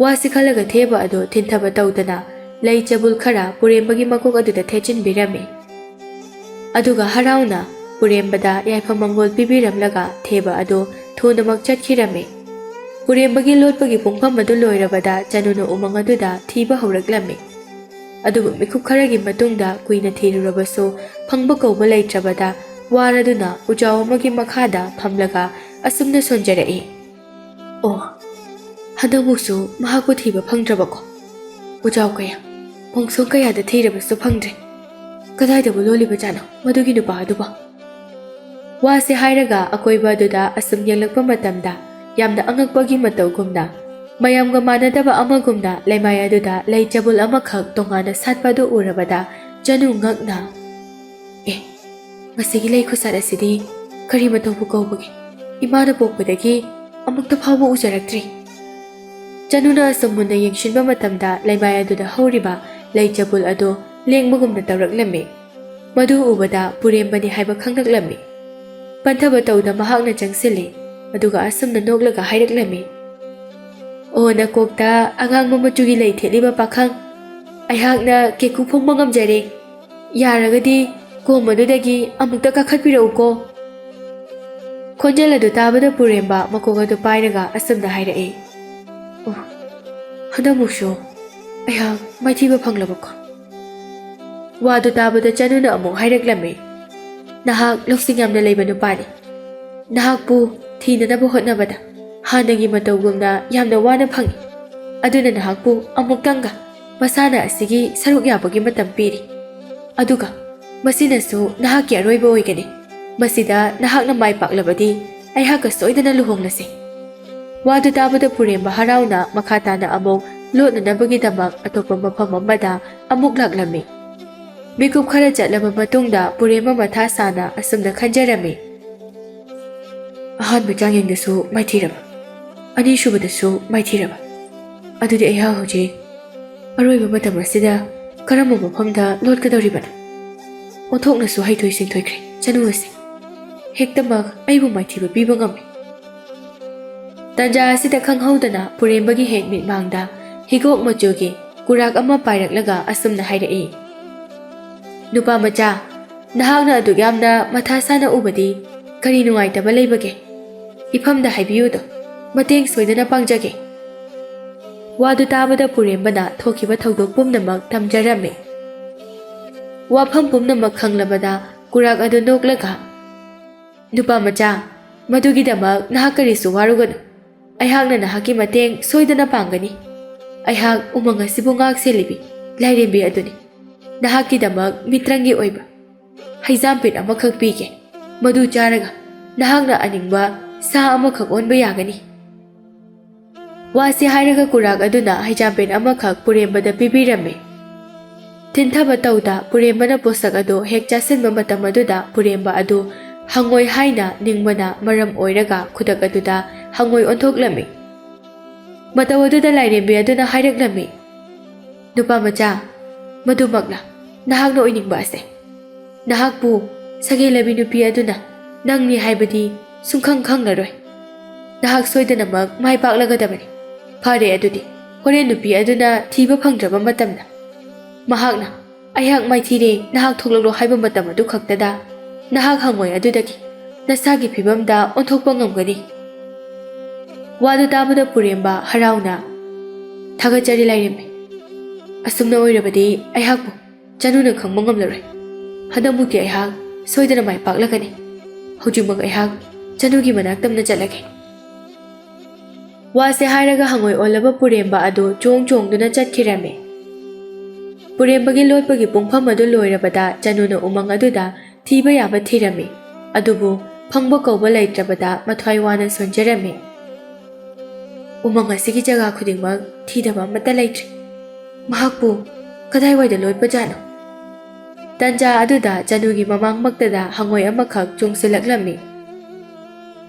ꯋꯥꯁꯤ ꯈꯜꯂꯒ ꯊꯦꯕ ꯑꯗꯨ ꯊꯤꯟꯊꯕ ꯇꯧꯗꯅ ꯂꯩ ꯆꯕꯨꯜ ꯈꯔ ꯄꯨꯔꯦꯝꯕꯒꯤ ꯃꯀꯣꯛ ꯑꯗꯨꯗ ꯊꯦꯠꯆꯤꯟꯕꯤꯔꯝꯃꯤ꯫ ꯑꯗꯨꯒ ꯍꯔꯥꯎꯅ ꯄꯨꯔꯦꯝꯕꯗ ꯌꯥꯏꯐ ꯃꯪꯒꯣꯜ ꯄꯤꯕꯤꯔꯝꯂꯒ ꯊꯦꯕ ꯑꯗꯨ ꯊꯨꯅꯃꯛ ꯆꯠꯈꯤꯔꯝꯃꯤ꯫ ꯄꯨꯔꯦꯝꯕꯒꯤ ꯂꯣꯠꯄꯒꯤ ꯄꯨꯡꯐꯝ ꯑꯗꯨ ꯂꯣꯏꯔꯕꯗ ꯆꯅꯨꯅ ꯎꯃꯪ ꯑꯗꯨꯗ ꯊꯤꯕ ꯍꯧꯔꯛꯂꯝꯃꯤ꯫ ꯑꯗꯨꯕꯨ ꯃꯤꯀꯨꯞ ꯈꯔꯒꯤ ꯃꯇꯨꯡꯗ ꯀꯨꯏꯅ ꯊꯤꯔꯨꯔꯕꯁꯨ ꯐꯪꯕ ꯀꯧꯕ ꯂꯩꯇ꯭ꯔꯕꯗ ꯋꯥꯔꯗꯨꯅ ꯎꯖꯥꯎ ꯑꯃꯒꯤ ꯃꯈꯥꯗ ꯐꯝꯂꯒ ꯑꯁꯨꯝꯅ ꯁꯣꯟꯖꯔꯛꯏ, "ꯑꯣ, ꯍꯟꯗꯛꯃꯨꯛꯁꯨ ꯃꯍꯥꯛꯄꯨ ꯊꯤꯕ ꯐꯪꯗ꯭ꯔꯕꯀꯣ꯫ ꯎꯖꯥꯎ ꯀꯌꯥ, ꯃꯣꯡꯁꯣꯡ ꯀꯌꯥꯗ ꯊꯤꯔꯕꯁꯨ ꯐꯪꯗ꯭ꯔꯦ꯫ ꯀꯗꯥꯏꯗꯕꯨ ꯂꯣꯜꯂꯤꯕꯖꯥꯠꯅꯣ ꯃꯗꯨꯒꯤ ꯅꯨꯄꯥ ꯑꯗꯨꯕꯣ?" ꯋꯥꯁꯤ ꯍꯥꯏꯔꯒ ꯑꯀꯣꯏꯕ ꯑꯗꯨꯗ ꯑꯁꯨꯝ ꯌꯦꯡꯂꯛꯄ ꯃꯇꯝꯗ ꯌꯥꯝꯅ ꯑꯉꯛꯄꯒꯤ ꯃꯇꯧꯒꯨꯝꯅ, ꯃꯌꯥꯝꯒ ꯃꯥꯟꯅꯗꯕ ꯑꯃꯒꯨꯝꯅ ꯂꯩꯃꯥꯏ ꯑꯗꯨꯗ ꯂꯩ ꯆꯕꯨꯜ ꯑꯃꯈꯛ ꯇꯣꯉꯥꯟꯅ ꯁꯥꯠꯄ ꯑꯗꯨ ꯎꯔꯕꯗ ꯆꯅꯨ ꯉꯛꯅ, "ꯑꯦ, ꯃꯁꯤꯒꯤ ꯂꯩ ꯈꯨꯁꯥꯠ ꯑꯁꯤꯗꯤ ꯀꯔꯤ ꯃꯇꯧꯕꯨ ꯀꯧꯕꯒꯦ? ꯏꯃꯥꯅ ꯄꯣꯛꯄꯗꯒꯤ ꯑꯃꯨꯛꯇ ꯐꯥꯎꯕ ꯎꯖꯔꯛꯇ꯭ꯔꯤ꯫" ꯆꯅꯨꯅ ꯑꯁꯨꯝ ꯃꯨꯟꯅ ꯌꯦꯡꯁꯤꯟꯕ ꯃꯇꯝꯗ ꯂꯩꯃꯥꯏ ꯑꯗꯨꯗ ꯍꯧꯔꯤꯕ ꯂꯩ ꯆꯕꯨꯜ ꯑꯗꯨ ꯂꯦꯡꯕꯒꯨꯝꯅ ꯇꯧꯔꯛꯂꯝꯃꯤ꯫ ꯃꯗꯨ ꯎꯕꯗ ꯄꯨꯔꯦꯝꯕꯅꯤ ꯍꯥꯏꯕ ꯈꯪꯂꯛꯂꯝꯃꯤ꯫ ꯄꯟꯊꯕ ꯇꯧꯗ ꯃꯍꯥꯛꯅ ꯆꯪꯁꯤꯜꯂꯤ꯫ ꯑꯗꯨꯒ ꯑꯁꯨꯝꯅ ꯅꯣꯛꯂꯒ ꯍꯥꯏꯔꯛꯂꯝꯃꯤ, "ꯑꯣ, ꯅꯀꯣꯛꯇ ꯑꯉꯥꯡꯕ ꯃꯆꯨꯒꯤ ꯂꯩ ꯊꯦꯠꯂꯤꯕ ꯄꯥꯈꯪ, ꯑꯩꯍꯥꯛꯅ ꯀꯦꯀꯨ ꯐꯣꯡꯕ ꯉꯝꯖꯔꯦ꯫ ꯌꯥꯔꯒꯗꯤ ꯀꯣꯝ ꯑꯗꯨꯗꯒꯤ ꯑꯃꯨꯛꯇ ꯀꯥꯈꯠꯄꯤꯔꯛꯎꯀꯣ꯫" ꯈꯣꯟꯖꯦꯜ ꯑꯗꯨ ꯇꯥꯕꯗ ꯄꯨꯔꯦꯝꯕ ꯃꯀꯣꯛ ꯑꯗꯨ ꯄꯥꯏꯔꯒ ꯑꯁꯨꯝꯅ ꯍꯥꯏꯔꯛꯏ, "ꯑꯣ, ꯍꯟꯗꯛꯃꯨꯛꯁꯨ ꯑꯩꯍꯥꯛ ꯃꯥꯏꯊꯤꯕ ꯐꯪꯂꯕꯀꯣ?" ꯋꯥꯗꯨ ꯇꯥꯕꯗ ꯆꯅꯨꯅ ꯑꯃꯨꯛ ꯍꯥꯏꯔꯛꯂꯝꯃꯤ, "ꯅꯍꯥꯛ ꯂꯧꯁꯤꯡ ꯌꯥꯝꯅ ꯂꯩꯕ ꯅꯨꯄꯥꯅꯤ꯫ ꯅꯍꯥꯛꯄꯨ ꯊꯤꯅꯅꯕ ꯍꯣꯠꯅꯕꯗ ꯍꯥꯟꯅꯒꯤ ꯃꯇꯧꯒꯨꯝꯅ ꯌꯥꯝꯅ ꯋꯥꯅ ꯐꯪꯏ꯫ ꯑꯗꯨꯅ ꯅꯍꯥꯛꯄꯨ ꯑꯃꯨꯛꯇꯪꯒ ꯃꯁꯥꯟꯅ ꯑꯁꯤꯒꯤ ꯁꯔꯨꯛ ꯌꯥꯕꯒꯤ ꯃꯇꯝ ꯄꯤꯔꯤ꯫ ꯑꯗꯨꯒ ꯃꯁꯤꯅꯁꯨ ꯅꯍꯥꯛꯀꯤ ꯑꯔꯣꯏꯕ ꯑꯣꯏꯒꯅꯤ꯫ ꯃꯁꯤꯗ ꯅꯍꯥꯛꯅ ꯃꯥꯏ ꯄꯥꯛꯂꯕꯗꯤ ꯑꯩꯍꯥꯛꯀ ꯁꯣꯏꯗꯅ ꯂꯨꯍꯣꯡꯂꯁꯤ꯫ ꯋꯥꯗꯨ ꯇꯥꯕꯗ ꯄꯨꯔꯦꯝꯕ ꯍꯔꯥꯎꯅ ꯃꯈꯥ ꯇꯥꯅ ꯑꯃꯨꯛ ꯂꯣꯠꯅꯅꯕꯒꯤꯗꯃꯛ ꯑꯇꯣꯞꯄ ꯃꯐꯝ ꯑꯃꯗ ꯑꯃꯨꯛ ꯂꯥꯛꯂꯝꯃꯤ꯫ ꯃꯤꯀꯨꯞ ꯈꯔ ꯆꯠꯂꯕ ꯃꯇꯨꯡꯗ ꯄꯨꯔꯦꯝꯕ ꯃꯊꯥ ꯁꯥꯅ ꯑꯁꯨꯝꯅ ꯈꯟꯖꯔꯝꯃꯤ꯫ ꯑꯍꯥꯟꯕ ꯆꯥꯡꯌꯦꯡꯗꯁꯨ ꯃꯥꯏꯊꯤꯔꯕ, ꯑꯅꯤꯁꯨꯕꯗꯁꯨ ꯃꯥꯏꯊꯤꯔꯕ, ꯑꯗꯨꯗꯤ ꯑꯩꯍꯥꯛ ꯍꯧꯖꯤꯛ ꯑꯔꯣꯏꯕ ꯃꯇꯝ ꯑꯁꯤꯗ ꯀꯔꯝꯕ ꯃꯐꯝꯗ ꯂꯣꯠꯀꯗꯧꯔꯤꯕꯅꯣ? ꯑꯣꯟꯊꯣꯛꯅꯁꯨ ꯍꯩꯊꯣꯏ ꯁꯤꯡꯊꯣꯏꯈ꯭ꯔꯦ ꯆꯅꯨ ꯑꯁꯤ꯫ ꯍꯦꯛꯇꯃꯛ ꯑꯩꯕꯨ ꯃꯥꯏꯊꯤꯕ ꯄꯤꯕ ꯉꯝꯃꯤ꯫ ꯇꯟꯖꯥ ꯑꯁꯤꯗ ꯈꯪꯍꯧꯗꯅ ꯄꯨꯔꯦꯝꯕꯒꯤ ꯍꯦꯛ ꯃꯤꯠꯃꯥꯡꯗ ꯍꯤꯒꯣꯛ ꯃꯆꯨꯒꯤ ꯀꯨꯔꯥꯛ ꯑꯃ ꯄꯥꯏꯔꯛꯂꯒ ꯑꯁꯨꯝꯅ ꯍꯥꯏꯔꯛꯏ, "ꯅꯨꯄꯥ ꯃꯆꯥ, ꯅꯍꯥꯛꯅ ꯑꯗꯨꯛ ꯌꯥꯝꯅ ꯃꯊꯥ ꯁꯥꯅ ꯎꯕꯗꯤ ꯀꯔꯤ ꯅꯨꯡꯉꯥꯏꯇꯕ ꯂꯩꯕꯒꯦ? ꯏꯐꯝꯗ ꯍꯥꯏꯕꯤꯌꯨꯗꯣ, ꯃꯇꯦꯡ ꯁꯣꯏꯗꯅ ꯄꯥꯡꯖꯒꯦ꯫" ꯋꯥꯗꯨ ꯇꯥꯕꯗ ꯄꯨꯔꯦꯝꯕꯅ ꯊꯣꯛꯈꯤꯕ ꯊꯧꯗꯣꯛ ꯄꯨꯝꯅꯃꯛ ꯇꯝꯖꯔꯝꯃꯤ꯫ ꯋꯥꯐꯝ ꯄꯨꯝꯅꯃꯛ ꯈꯪꯂꯕꯗ ꯀꯨꯔꯥꯛ ꯑꯗꯨ ꯅꯣꯛꯂꯒ, "ꯅꯨꯄꯥ ꯃꯆꯥ, ꯃꯗꯨꯒꯤꯗꯃꯛ ꯅꯍꯥꯛ ꯀꯔꯤꯁꯨ ꯋꯥꯔꯨꯒꯅꯨ꯫ ꯑꯩꯍꯥꯛꯅ ꯅꯍꯥꯛꯀꯤ ꯃꯇꯦꯡ ꯁꯣꯏꯗꯅ ꯄꯥꯡꯒꯅꯤ꯫ ꯑꯩꯍꯥꯛ ꯎꯃꯪ ꯑꯁꯤꯕꯨ ꯉꯥꯛ ꯁꯦꯜꯂꯤꯕꯤ ꯂꯥꯏꯔꯦꯝꯕꯤ ꯑꯗꯨꯅꯤ꯫ ꯅꯍꯥꯛꯀꯤꯗꯃꯛ ꯃꯤꯇ꯭ꯔꯪꯒꯤ ꯑꯣꯏꯕ ꯍꯩꯖꯥꯝꯄꯦꯠ ꯑꯃꯈꯛ ꯄꯤꯒꯦ꯫ ꯃꯗꯨ ꯆꯥꯔꯒ ꯅꯍꯥꯛꯅ ꯑꯅꯤꯡꯕ ꯁꯥ ꯑꯃꯈꯛ ꯑꯣꯟꯕ ꯌꯥꯒꯅꯤ꯫" ꯋꯥꯁꯤ ꯍꯥꯏꯔꯒ ꯀꯨꯔꯥꯛ ꯑꯗꯨꯅ ꯍꯩꯖꯥꯝꯄꯦꯠ ꯑꯃꯈꯛ ꯄꯨꯔꯦꯝꯕꯗ ꯄꯤꯕꯤꯔꯝꯃꯤ꯫ ꯊꯤꯟꯊꯕ ꯇꯧꯗ ꯄꯨꯔꯦꯝꯕꯅ ꯄꯣꯠꯁꯛ ꯑꯗꯨ ꯍꯦꯛ ꯆꯥꯁꯤꯟꯕ ꯃꯇꯝ ꯑꯗꯨꯗ ꯄꯨꯔꯦꯝꯕ ꯑꯗꯨ ꯍꯪꯉꯣꯏ ꯍꯥꯏꯅ ꯅꯤꯡꯕꯅ ꯃꯔꯝ ꯑꯣꯏꯔꯒ ꯈꯨꯗꯛ ꯑꯗꯨꯗ ꯍꯪꯉꯣꯏ ꯑꯣꯟꯊꯣꯛꯂꯝꯃꯤ꯫ ꯃꯇꯧ ꯑꯗꯨꯗ ꯂꯥꯏꯔꯦꯝꯕꯤ ꯑꯗꯨꯅ ꯍꯥꯏꯔꯛꯂꯝꯃꯤ, "ꯅꯨꯄꯥ ꯃꯆꯥ, ꯃꯗꯨꯃꯛꯂꯥ ꯅꯍꯥꯛꯅ ꯑꯣꯏꯅꯤꯡꯕ ꯑꯁꯦ? ꯅꯍꯥꯛꯄꯨ ꯁꯒꯦꯟ ꯂꯩꯕꯤ ꯅꯨꯄꯤ ꯑꯗꯨꯅ ꯅꯪꯅꯤ ꯍꯥꯏꯕꯗꯤ ꯁꯨꯡꯈꯪ ꯈꯪꯂꯔꯣꯏ꯫ ꯅꯍꯥꯛ ꯁꯣꯏꯗꯅꯃꯛ ꯃꯥꯏ ꯄꯥꯛꯂꯒꯗꯕꯅꯤ꯫ ꯐꯔꯦ ꯑꯗꯨꯗꯤ, ꯍꯣꯔꯦꯟ ꯅꯨꯄꯤ ꯑꯗꯨꯅ ꯊꯤꯕ ꯐꯪꯗ꯭ꯔꯕ ꯃꯇꯝꯗ ꯃꯍꯥꯛꯅ 'ꯑꯩꯍꯥꯛ ꯃꯥꯏꯊꯤꯔꯦ, ꯅꯍꯥꯛ ꯊꯣꯛꯂꯛꯂꯣ' ꯍꯥꯏꯕ ꯃꯇꯝ ꯑꯗꯨ ꯈꯛꯇꯗ ꯅꯍꯥꯛ ꯍꯪꯉꯣꯏ ꯑꯗꯨꯗꯒꯤ ꯅꯁꯥꯒꯤ ꯐꯤꯕꯝꯗ ꯑꯣꯟꯊꯣꯛꯄ ꯉꯝꯒꯅꯤ꯫" ꯋꯥꯗꯨ ꯇꯥꯕꯗ ꯄꯨꯔꯦꯝꯕ ꯍꯔꯥꯎꯅ, "ꯊꯥꯒꯠꯆꯔꯤ ꯂꯥꯏꯔꯦꯝꯕꯤ꯫ ꯑꯁꯨꯝꯅ ꯑꯣꯏꯔꯕꯗꯤ ꯑꯩꯍꯥꯛꯄꯨ ꯆꯅꯨꯅ ꯈꯪꯕ ꯉꯝꯂꯔꯣꯏ꯫ ꯍꯟꯗꯛꯃꯨꯛꯇꯤ ꯑꯩꯍꯥꯛ ꯁꯣꯏꯗꯅ ꯃꯥꯏ ꯄꯥꯛꯂꯒꯅꯤ꯫ ꯍꯧꯖꯤꯛꯃꯛ ꯑꯩꯍꯥꯛ ꯆꯅꯨꯒꯤ ꯃꯅꯥꯛꯇꯝꯅ ꯆꯠꯂꯒꯦ꯫" ꯋꯥꯁꯦ ꯍꯥꯏꯔꯒ ꯍꯪꯉꯣꯏ ꯑꯣꯜꯂꯕ ꯄꯨꯔꯦꯝꯕ ꯑꯗꯨ ꯆꯣꯡ ꯆꯣꯡꯗꯨꯅ ꯆꯠꯈꯤꯔꯝꯃꯤ꯫ ꯄꯨꯔꯦꯝꯕꯒꯤ ꯂꯣꯠꯄꯒꯤ ꯄꯨꯡꯐꯝ ꯑꯗꯨ ꯂꯣꯏꯔꯕꯗ ꯆꯅꯨꯅ ꯎꯃꯪ ꯑꯗꯨꯗ ꯊꯤꯕ ꯌꯥꯕ ꯊꯤꯔꯝꯃꯤ꯫ ꯑꯗꯨꯕꯨ ꯐꯪꯕ ꯀꯧꯕ ꯂꯩꯇ꯭ꯔꯕꯗ ꯃꯊ꯭ꯋꯥꯏ ꯋꯥꯅ ꯁꯣꯟꯖꯔꯝꯃꯤ꯫ ꯎꯃꯪ ꯑꯁꯤꯒꯤ ꯖꯒꯥ ꯈꯨꯗꯤꯡꯃꯛ ꯊꯤꯗꯕ ꯑꯃꯠꯇ ꯂꯩꯇ꯭ꯔꯦ꯫ ꯃꯍꯥꯛꯄꯨ ꯀꯗꯥꯏꯋꯥꯏꯗ ꯂꯣꯠꯄꯖꯥꯠꯅꯣ? ꯇꯟꯖꯥ ꯑꯗꯨꯗ ꯆꯅꯨꯒꯤ ꯃꯃꯥꯡꯃꯛꯇꯗ ꯍꯪꯉꯣꯏ ꯑꯃꯈꯛ ꯆꯣꯡꯁꯤꯜꯂꯛꯂꯝꯃꯤ꯫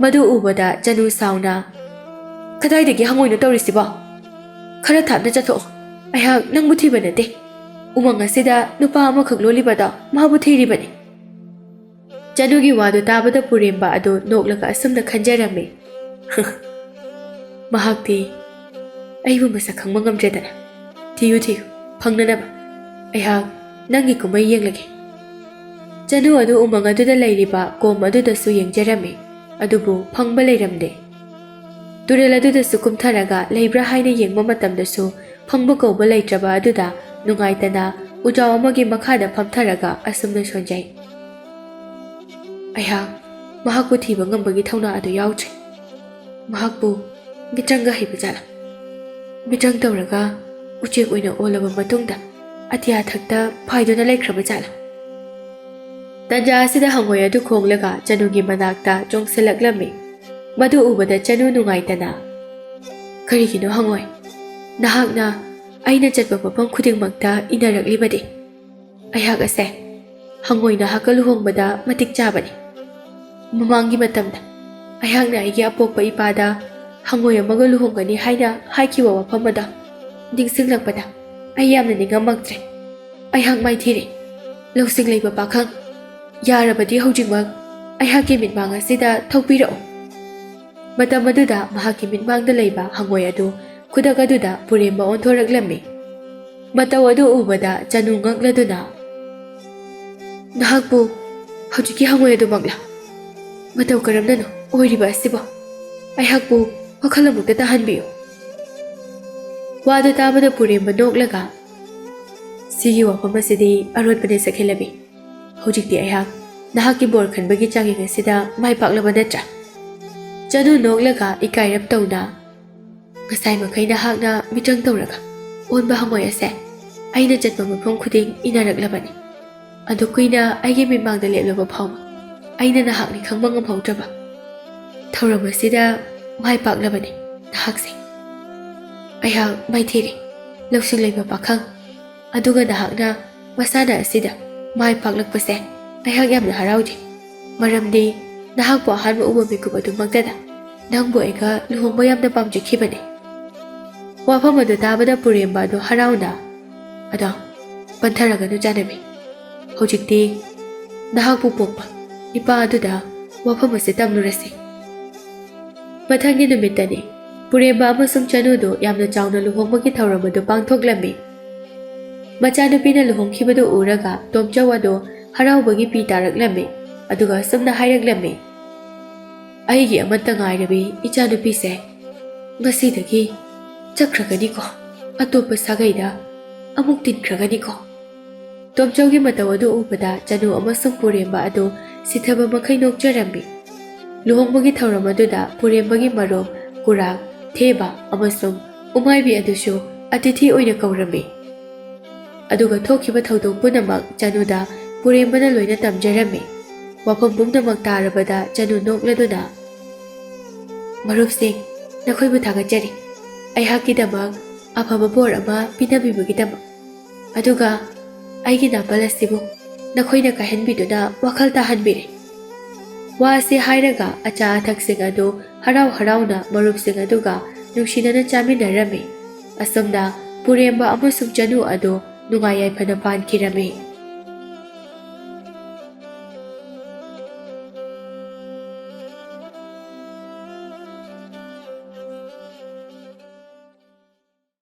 ꯃꯗꯨ ꯎꯕꯗ ꯆꯅꯨ ꯁꯥꯎꯅ, "ꯀꯗꯥꯏꯗꯒꯤ ꯍꯪꯉꯣꯏꯅꯣ ꯇꯧꯔꯤꯁꯤꯕꯣ? ꯈꯔ ꯊꯥꯞꯅ ꯆꯠꯊꯣꯛꯑꯣ꯫ ꯑꯩꯍꯥꯛ ꯅꯪꯕꯨ ꯊꯤꯕ ꯅꯠꯇꯦ꯫ ꯎꯃꯪ ꯑꯁꯤꯗ ꯅꯨꯄꯥ ꯑꯃꯈꯛ ꯂꯣꯜꯂꯤꯕꯗꯣ ꯃꯥꯕꯨ ꯊꯤꯔꯤꯕꯅꯤ꯫" ꯆꯅꯨꯒꯤ ꯋꯥꯗꯨ ꯇꯥꯕꯗ ꯄꯨꯔꯦꯝꯕ ꯑꯗꯨ ꯅꯣꯛꯂꯒ ꯑꯁꯨꯝꯅ ꯈꯟꯖꯔꯝꯃꯤ, "ꯃꯍꯥꯛꯇꯤ ꯑꯩꯕꯨ ꯃꯁꯛ ꯈꯪꯕ ꯉꯝꯗ꯭ꯔꯦꯗꯅ꯫ ꯊꯤꯌꯨ ꯊꯤꯌꯨ, ꯐꯪꯅꯅꯕ꯫ ꯑꯩꯍꯥꯛ ꯅꯪꯒꯤ ꯀꯨꯝꯍꯩ ꯌꯦꯡꯂꯒꯦ꯫" ꯆꯅꯨ ꯑꯗꯨ ꯎꯃꯪ ꯑꯗꯨꯗ ꯂꯩꯔꯤꯕ ꯀꯣꯝ ꯑꯗꯨꯗꯁꯨ ꯌꯦꯡꯖꯔꯝꯃꯤ, ꯑꯗꯨꯕꯨ ꯐꯪꯕ ꯂꯩꯔꯝꯗꯦ꯫ ꯇꯨꯔꯦꯜ ꯑꯗꯨꯗꯁꯨ ꯀꯨꯝꯊꯔꯒ ꯂꯩꯕ꯭ꯔꯥ ꯍꯥꯏꯅ ꯌꯦꯡꯕ ꯃꯇꯝꯗꯁꯨ ꯐꯪꯕ ꯀꯧꯕ ꯂꯩꯇ꯭ꯔꯕ ꯑꯗꯨꯗ ꯅꯨꯡꯉꯥꯏꯇꯅ ꯎꯖꯥꯎ ꯑꯃꯒꯤ ꯃꯈꯥꯗ ꯐꯝꯊꯔꯒ ꯑꯁꯨꯝꯅ ꯁꯣꯟꯖꯩ, "ꯑꯩꯍꯥꯛ ꯃꯍꯥꯛꯄꯨ ꯊꯤꯕ ꯉꯝꯕꯒꯤ ꯊꯧꯅꯥ ꯑꯗꯨ ꯌꯥꯎꯗ꯭ꯔꯦ꯫ ꯃꯍꯥꯛꯄꯨ ꯃꯤꯇ꯭ꯔꯪꯒ ꯍꯩꯕ ꯖꯥꯠꯂꯥ? ꯃꯤꯇ꯭ꯔꯪ ꯇꯧꯔꯒ ꯎꯆꯦꯛ ꯑꯣꯏꯅ ꯑꯣꯜꯂꯕ ꯃꯇꯨꯡꯗ ꯑꯇꯤꯌꯥ ꯊꯛꯇ ꯐꯥꯏꯗꯨꯅ ꯂꯩꯈ꯭ꯔꯕ ꯖꯥꯠꯂꯥ?" ꯇꯟꯖꯥ ꯑꯁꯤꯗ ꯍꯪꯉꯣꯏ ꯑꯗꯨ ꯈꯣꯡꯂꯒ ꯆꯅꯨꯒꯤ ꯃꯅꯥꯛꯇ ꯆꯣꯡꯁꯤꯜꯂꯛꯂꯝꯃꯤ꯫ ꯃꯗꯨ ꯎꯕꯗ ꯆꯅꯨ ꯅꯨꯡꯉꯥꯏꯇꯅ, "ꯀꯔꯤꯒꯤꯅꯣ ꯍꯪꯉꯣꯏ? ꯅꯍꯥꯛꯅ ꯑꯩꯅ ꯆꯠꯄ ꯃꯐꯝ ꯈꯨꯗꯤꯡꯃꯛꯇ ꯏꯟꯅꯔꯛꯂꯤꯕꯗꯤ? ꯑꯩꯍꯥꯛ ꯑꯁꯦ ꯍꯪꯉꯣꯏ ꯅꯍꯥꯛꯀ ꯂꯨꯍꯣꯡꯕꯗ ꯃꯇꯤꯛ ꯆꯥꯕꯅꯤ꯫ ꯃꯃꯥꯡꯒꯤ ꯃꯇꯝꯗ ꯑꯩꯍꯥꯛꯅ ꯑꯩꯒꯤ ꯑꯄꯣꯛꯄ ꯏꯄꯥꯗ ꯍꯪꯉꯣꯏ ꯑꯃꯒ ꯂꯨꯍꯣꯡꯒꯅꯤ ꯍꯥꯏꯅ ꯍꯥꯏꯈꯤꯕ ꯋꯥꯐꯝ ꯑꯗꯣ ꯅꯤꯡꯁꯤꯡꯂꯛꯄꯗ ꯑꯩ ꯌꯥꯝꯅ ꯅꯤꯡꯉꯝꯃꯛꯇ꯭ꯔꯦ꯫ ꯑꯩꯍꯥꯛ ꯃꯥꯏꯊꯤꯔꯦ꯫ ꯂꯧꯁꯤꯡ ꯂꯩꯕ ꯄꯥꯈꯪ, ꯌꯥꯔꯕꯗꯤ ꯍꯧꯖꯤꯛꯃꯛ ꯑꯩꯍꯥꯛꯀꯤ ꯃꯤꯠꯃꯥꯡ ꯑꯁꯤꯗ ꯊꯣꯛꯄꯤꯔꯛꯎ꯫" ꯃꯇꯝ ꯑꯗꯨꯗ ꯃꯍꯥꯛꯀꯤ ꯃꯤꯠꯃꯥꯡꯗ ꯂꯩꯕ ꯍꯪꯉꯣꯏ ꯑꯗꯨ ꯈꯨꯗꯛ ꯑꯗꯨꯗ ꯄꯨꯔꯦꯝꯕ ꯑꯣꯟꯊꯣꯔꯛꯂꯝꯃꯤ꯫ ꯃꯇꯧ ꯑꯗꯨ ꯎꯕꯗ ꯆꯅꯨ ꯉꯛꯂꯗꯨꯅ, "ꯅꯍꯥꯛꯄꯨ ꯍꯧꯖꯤꯛꯀꯤ ꯍꯪꯉꯣꯏ ꯑꯗꯨꯃꯛꯂꯥ? ꯃꯇꯧ ꯀꯔꯝꯅꯅꯣ ꯑꯣꯏꯔꯤꯕ ꯑꯁꯤꯕꯣ? ꯑꯩꯍꯥꯛꯄꯨ ꯋꯥꯈꯜ ꯑꯃꯨꯛꯇ ꯇꯥꯍꯟꯕꯤꯌꯨ꯫" ꯋꯥꯗꯨ ꯇꯥꯕꯗ ꯄꯨꯔꯦꯝꯕ ꯅꯣꯛꯂꯒ, "ꯁꯤꯒꯤ ꯋꯥꯐꯝ ꯑꯁꯤꯗꯤ ꯑꯔꯣꯠꯄꯅꯦ ꯁꯛꯍꯦꯜꯂꯕꯤ꯫ ꯍꯧꯖꯤꯛꯇꯤ ꯑꯩꯍꯥꯛ ꯅꯍꯥꯛꯀꯤ ꯕꯣꯔ ꯈꯟꯕꯒꯤ ꯆꯥꯡꯌꯦꯡ ꯑꯁꯤꯗ ꯃꯥꯏ ꯄꯥꯛꯂꯕ ꯅꯠꯇ꯭ꯔꯥ?" ꯆꯅꯨ ꯅꯣꯛꯂꯒ ꯏꯀꯥꯏꯔꯞ ꯇꯧꯅ, "ꯉꯁꯥꯏ ꯃꯈꯩ ꯅꯍꯥꯛꯅ ꯃꯤꯇ꯭ꯔꯪ ꯇꯧꯔꯒ ꯑꯣꯟꯕ ꯍꯪꯉꯣꯏ ꯑꯁꯦ ꯑꯩꯅ ꯆꯠꯄ ꯃꯐꯝ ꯈꯨꯗꯤꯡ ꯏꯟꯅꯔꯛꯂꯕꯅꯤ꯫ ꯑꯗꯨ ꯀꯨꯏꯅ ꯑꯩꯒꯤ ꯃꯤꯠꯃꯥꯡꯗ ꯂꯦꯞꯂꯕ ꯐꯥꯎꯕ ꯑꯩꯅ ꯅꯍꯥꯛꯅꯤ ꯈꯪꯕ ꯉꯝꯍꯧꯗ꯭ꯔꯕ꯫ ꯊꯧꯔꯝ ꯑꯁꯤꯗ ꯃꯥꯏ ꯄꯥꯛꯂꯕꯅꯤ ꯅꯍꯥꯛꯁꯦ꯫ ꯑꯩꯍꯥꯛ ꯃꯥꯏꯊꯤꯔꯦ, ꯂꯧꯁꯤꯡ ꯂꯩꯕ ꯄꯥꯈꯪ꯫ ꯑꯗꯨꯒ ꯅꯍꯥꯛꯅ ꯃꯁꯥꯟꯅ ꯑꯁꯤꯗ ꯃꯥꯏ ꯄꯥꯛꯂꯛꯄꯁꯦ ꯑꯩꯍꯥꯛ ꯌꯥꯝꯅ ꯍꯔꯥꯎꯖꯩ꯫ ꯃꯔꯝꯗꯤ ꯅꯍꯥꯛꯄꯨ ꯑꯍꯥꯟꯕ ꯎꯕ ꯃꯤꯀꯨꯞ ꯑꯗꯨꯃꯛꯇꯗ ꯅꯪꯕꯨ ꯑꯩꯒ ꯂꯨꯍꯣꯡꯕ ꯌꯥꯝꯅ ꯄꯥꯝꯖꯈꯤꯕꯅꯤ꯫ ꯋꯥꯐꯝ ꯑꯗꯨ ꯇꯥꯕꯗ ꯄꯨꯔꯦꯝꯕ ꯑꯗꯨ ꯍꯔꯥꯎꯅ, "ꯑꯗꯣ ꯄꯟꯊꯔꯒꯅꯨ ꯆꯥꯟꯅꯕꯤ꯫ ꯍꯧꯖꯤꯛꯇꯤ ꯅꯍꯥꯛꯄꯨ ꯄꯣꯛꯄ ꯏꯄꯥ ꯑꯗꯨꯗ ꯋꯥꯐꯝ ꯑꯁꯤ ꯇꯝꯂꯨꯔꯁꯤ"꯫ ꯃꯊꯪꯒꯤ ꯅꯨꯃꯤꯠꯇꯅꯤ꯫ ꯄꯨꯔꯦꯝꯕ ꯑꯃꯁꯨꯡ ꯆꯅꯨꯗꯨ ꯌꯥꯝꯅ ꯆꯥꯎꯅ ꯂꯨꯍꯣꯡꯕꯒꯤ ꯊꯧꯔꯝ ꯑꯗꯨ ꯄꯥꯡꯊꯣꯛꯂꯝꯃꯤ꯫ ꯃꯆꯥꯅꯨꯄꯤꯅ ꯂꯨꯍꯣꯡꯈꯤꯕꯗꯨ ꯎꯔꯒ ꯇꯣꯝꯆꯧ ꯑꯗꯨ ꯍꯔꯥꯎꯕꯒꯤ ꯄꯤ ꯇꯥꯔꯛꯂꯝꯃꯤ꯫ ꯑꯗꯨꯒ ꯑꯁꯨꯝꯅ ꯍꯥꯏꯔꯛꯂꯝꯃꯤ, "ꯑꯩꯒꯤ ꯑꯃꯠꯇ ꯉꯥꯏꯔꯕꯤ ꯏꯆꯥꯅꯨꯄꯤꯁꯦ ꯉꯁꯤꯗꯒꯤ ꯆꯠꯈ꯭ꯔꯒꯅꯤꯀꯣ, ꯑꯇꯣꯞꯄ ꯁꯥꯒꯩꯗ ꯑꯃꯨꯛ ꯇꯤꯟꯈ꯭ꯔꯒꯅꯤꯀꯣ"꯫ ꯇꯣꯝꯆꯧꯒꯤ ꯃꯇꯧ ꯑꯗꯨ ꯎꯕꯗ ꯆꯅꯨ ꯑꯃꯁꯨꯡ ꯄꯨꯔꯦꯝꯕ ꯑꯗꯨ ꯁꯤꯊꯕ ꯃꯈꯩ ꯅꯣꯛꯆꯔꯝꯃꯤ꯫ ꯂꯨꯍꯣꯡꯕꯒꯤ ꯊꯧꯔꯝ ꯑꯗꯨꯗ ꯄꯨꯔꯦꯝꯕꯒꯤ ꯃꯔꯨꯞ, ꯀꯨꯔꯥꯛ, ꯊꯦꯕ ꯑꯃꯁꯨꯡ ꯎꯃꯥꯏꯕꯤ ꯑꯗꯨꯁꯨ ꯑꯇꯤꯊꯤ ꯑꯣꯏꯅ ꯀꯧꯔꯝꯃꯤ꯫ ꯑꯗꯨꯒ ꯊꯣꯛꯈꯤꯕ ꯊꯧꯗꯣꯛ ꯄꯨꯝꯅꯃꯛ ꯆꯅꯨꯗ ꯄꯨꯔꯦꯝꯕꯅ ꯂꯣꯏꯅ ꯇꯝꯖꯔꯝꯃꯤ꯫ ꯋꯥꯐꯝ ꯄꯨꯝꯅꯃꯛ ꯇꯥꯔꯕꯗ ꯆꯅꯨ ꯅꯣꯛꯂꯗꯨꯅ, "ꯃꯔꯨꯞꯁꯤꯡ, ꯅꯈꯣꯏꯕꯨ ꯊꯥꯒꯠꯆꯔꯤ, ꯑꯩꯍꯥꯛꯀꯤꯗꯃꯛ ꯑꯐꯕ ꯕꯣꯔ ꯑꯃ ꯄꯤꯅꯕꯤꯕꯒꯤꯗꯃꯛ꯫ ꯑꯗꯨꯒ ꯑꯩꯒꯤ ꯅꯥꯄꯜ ꯑꯁꯤꯕꯨ ꯅꯈꯣꯏꯅ ꯀꯥꯏꯍꯟꯕꯤꯗꯨꯅ ꯋꯥꯈꯜ ꯇꯥꯍꯟꯕꯤꯔꯦ"꯫ ꯋꯥ ꯑꯁꯤ ꯍꯥꯏꯔꯒ ꯑꯆꯥ ꯑꯊꯛꯁꯤꯡ ꯑꯗꯨ ꯍꯔꯥꯎ ꯍꯔꯥꯎꯅ ꯃꯔꯨꯞꯁꯤꯡ ꯑꯗꯨꯒ ꯅꯨꯡꯁꯤꯅꯅ ꯆꯥꯃꯤꯟꯅꯔꯝꯃꯤ꯫ ꯑꯁꯨꯝꯅ ꯄꯨꯔꯦꯝꯕ ꯑꯃꯁꯨꯡ ꯆꯅꯨ ꯑꯗꯨ ꯅꯨꯡꯉꯥꯏ ꯌꯥꯏꯐꯅ ꯄꯥꯟꯈꯤꯔꯝꯃꯤ꯫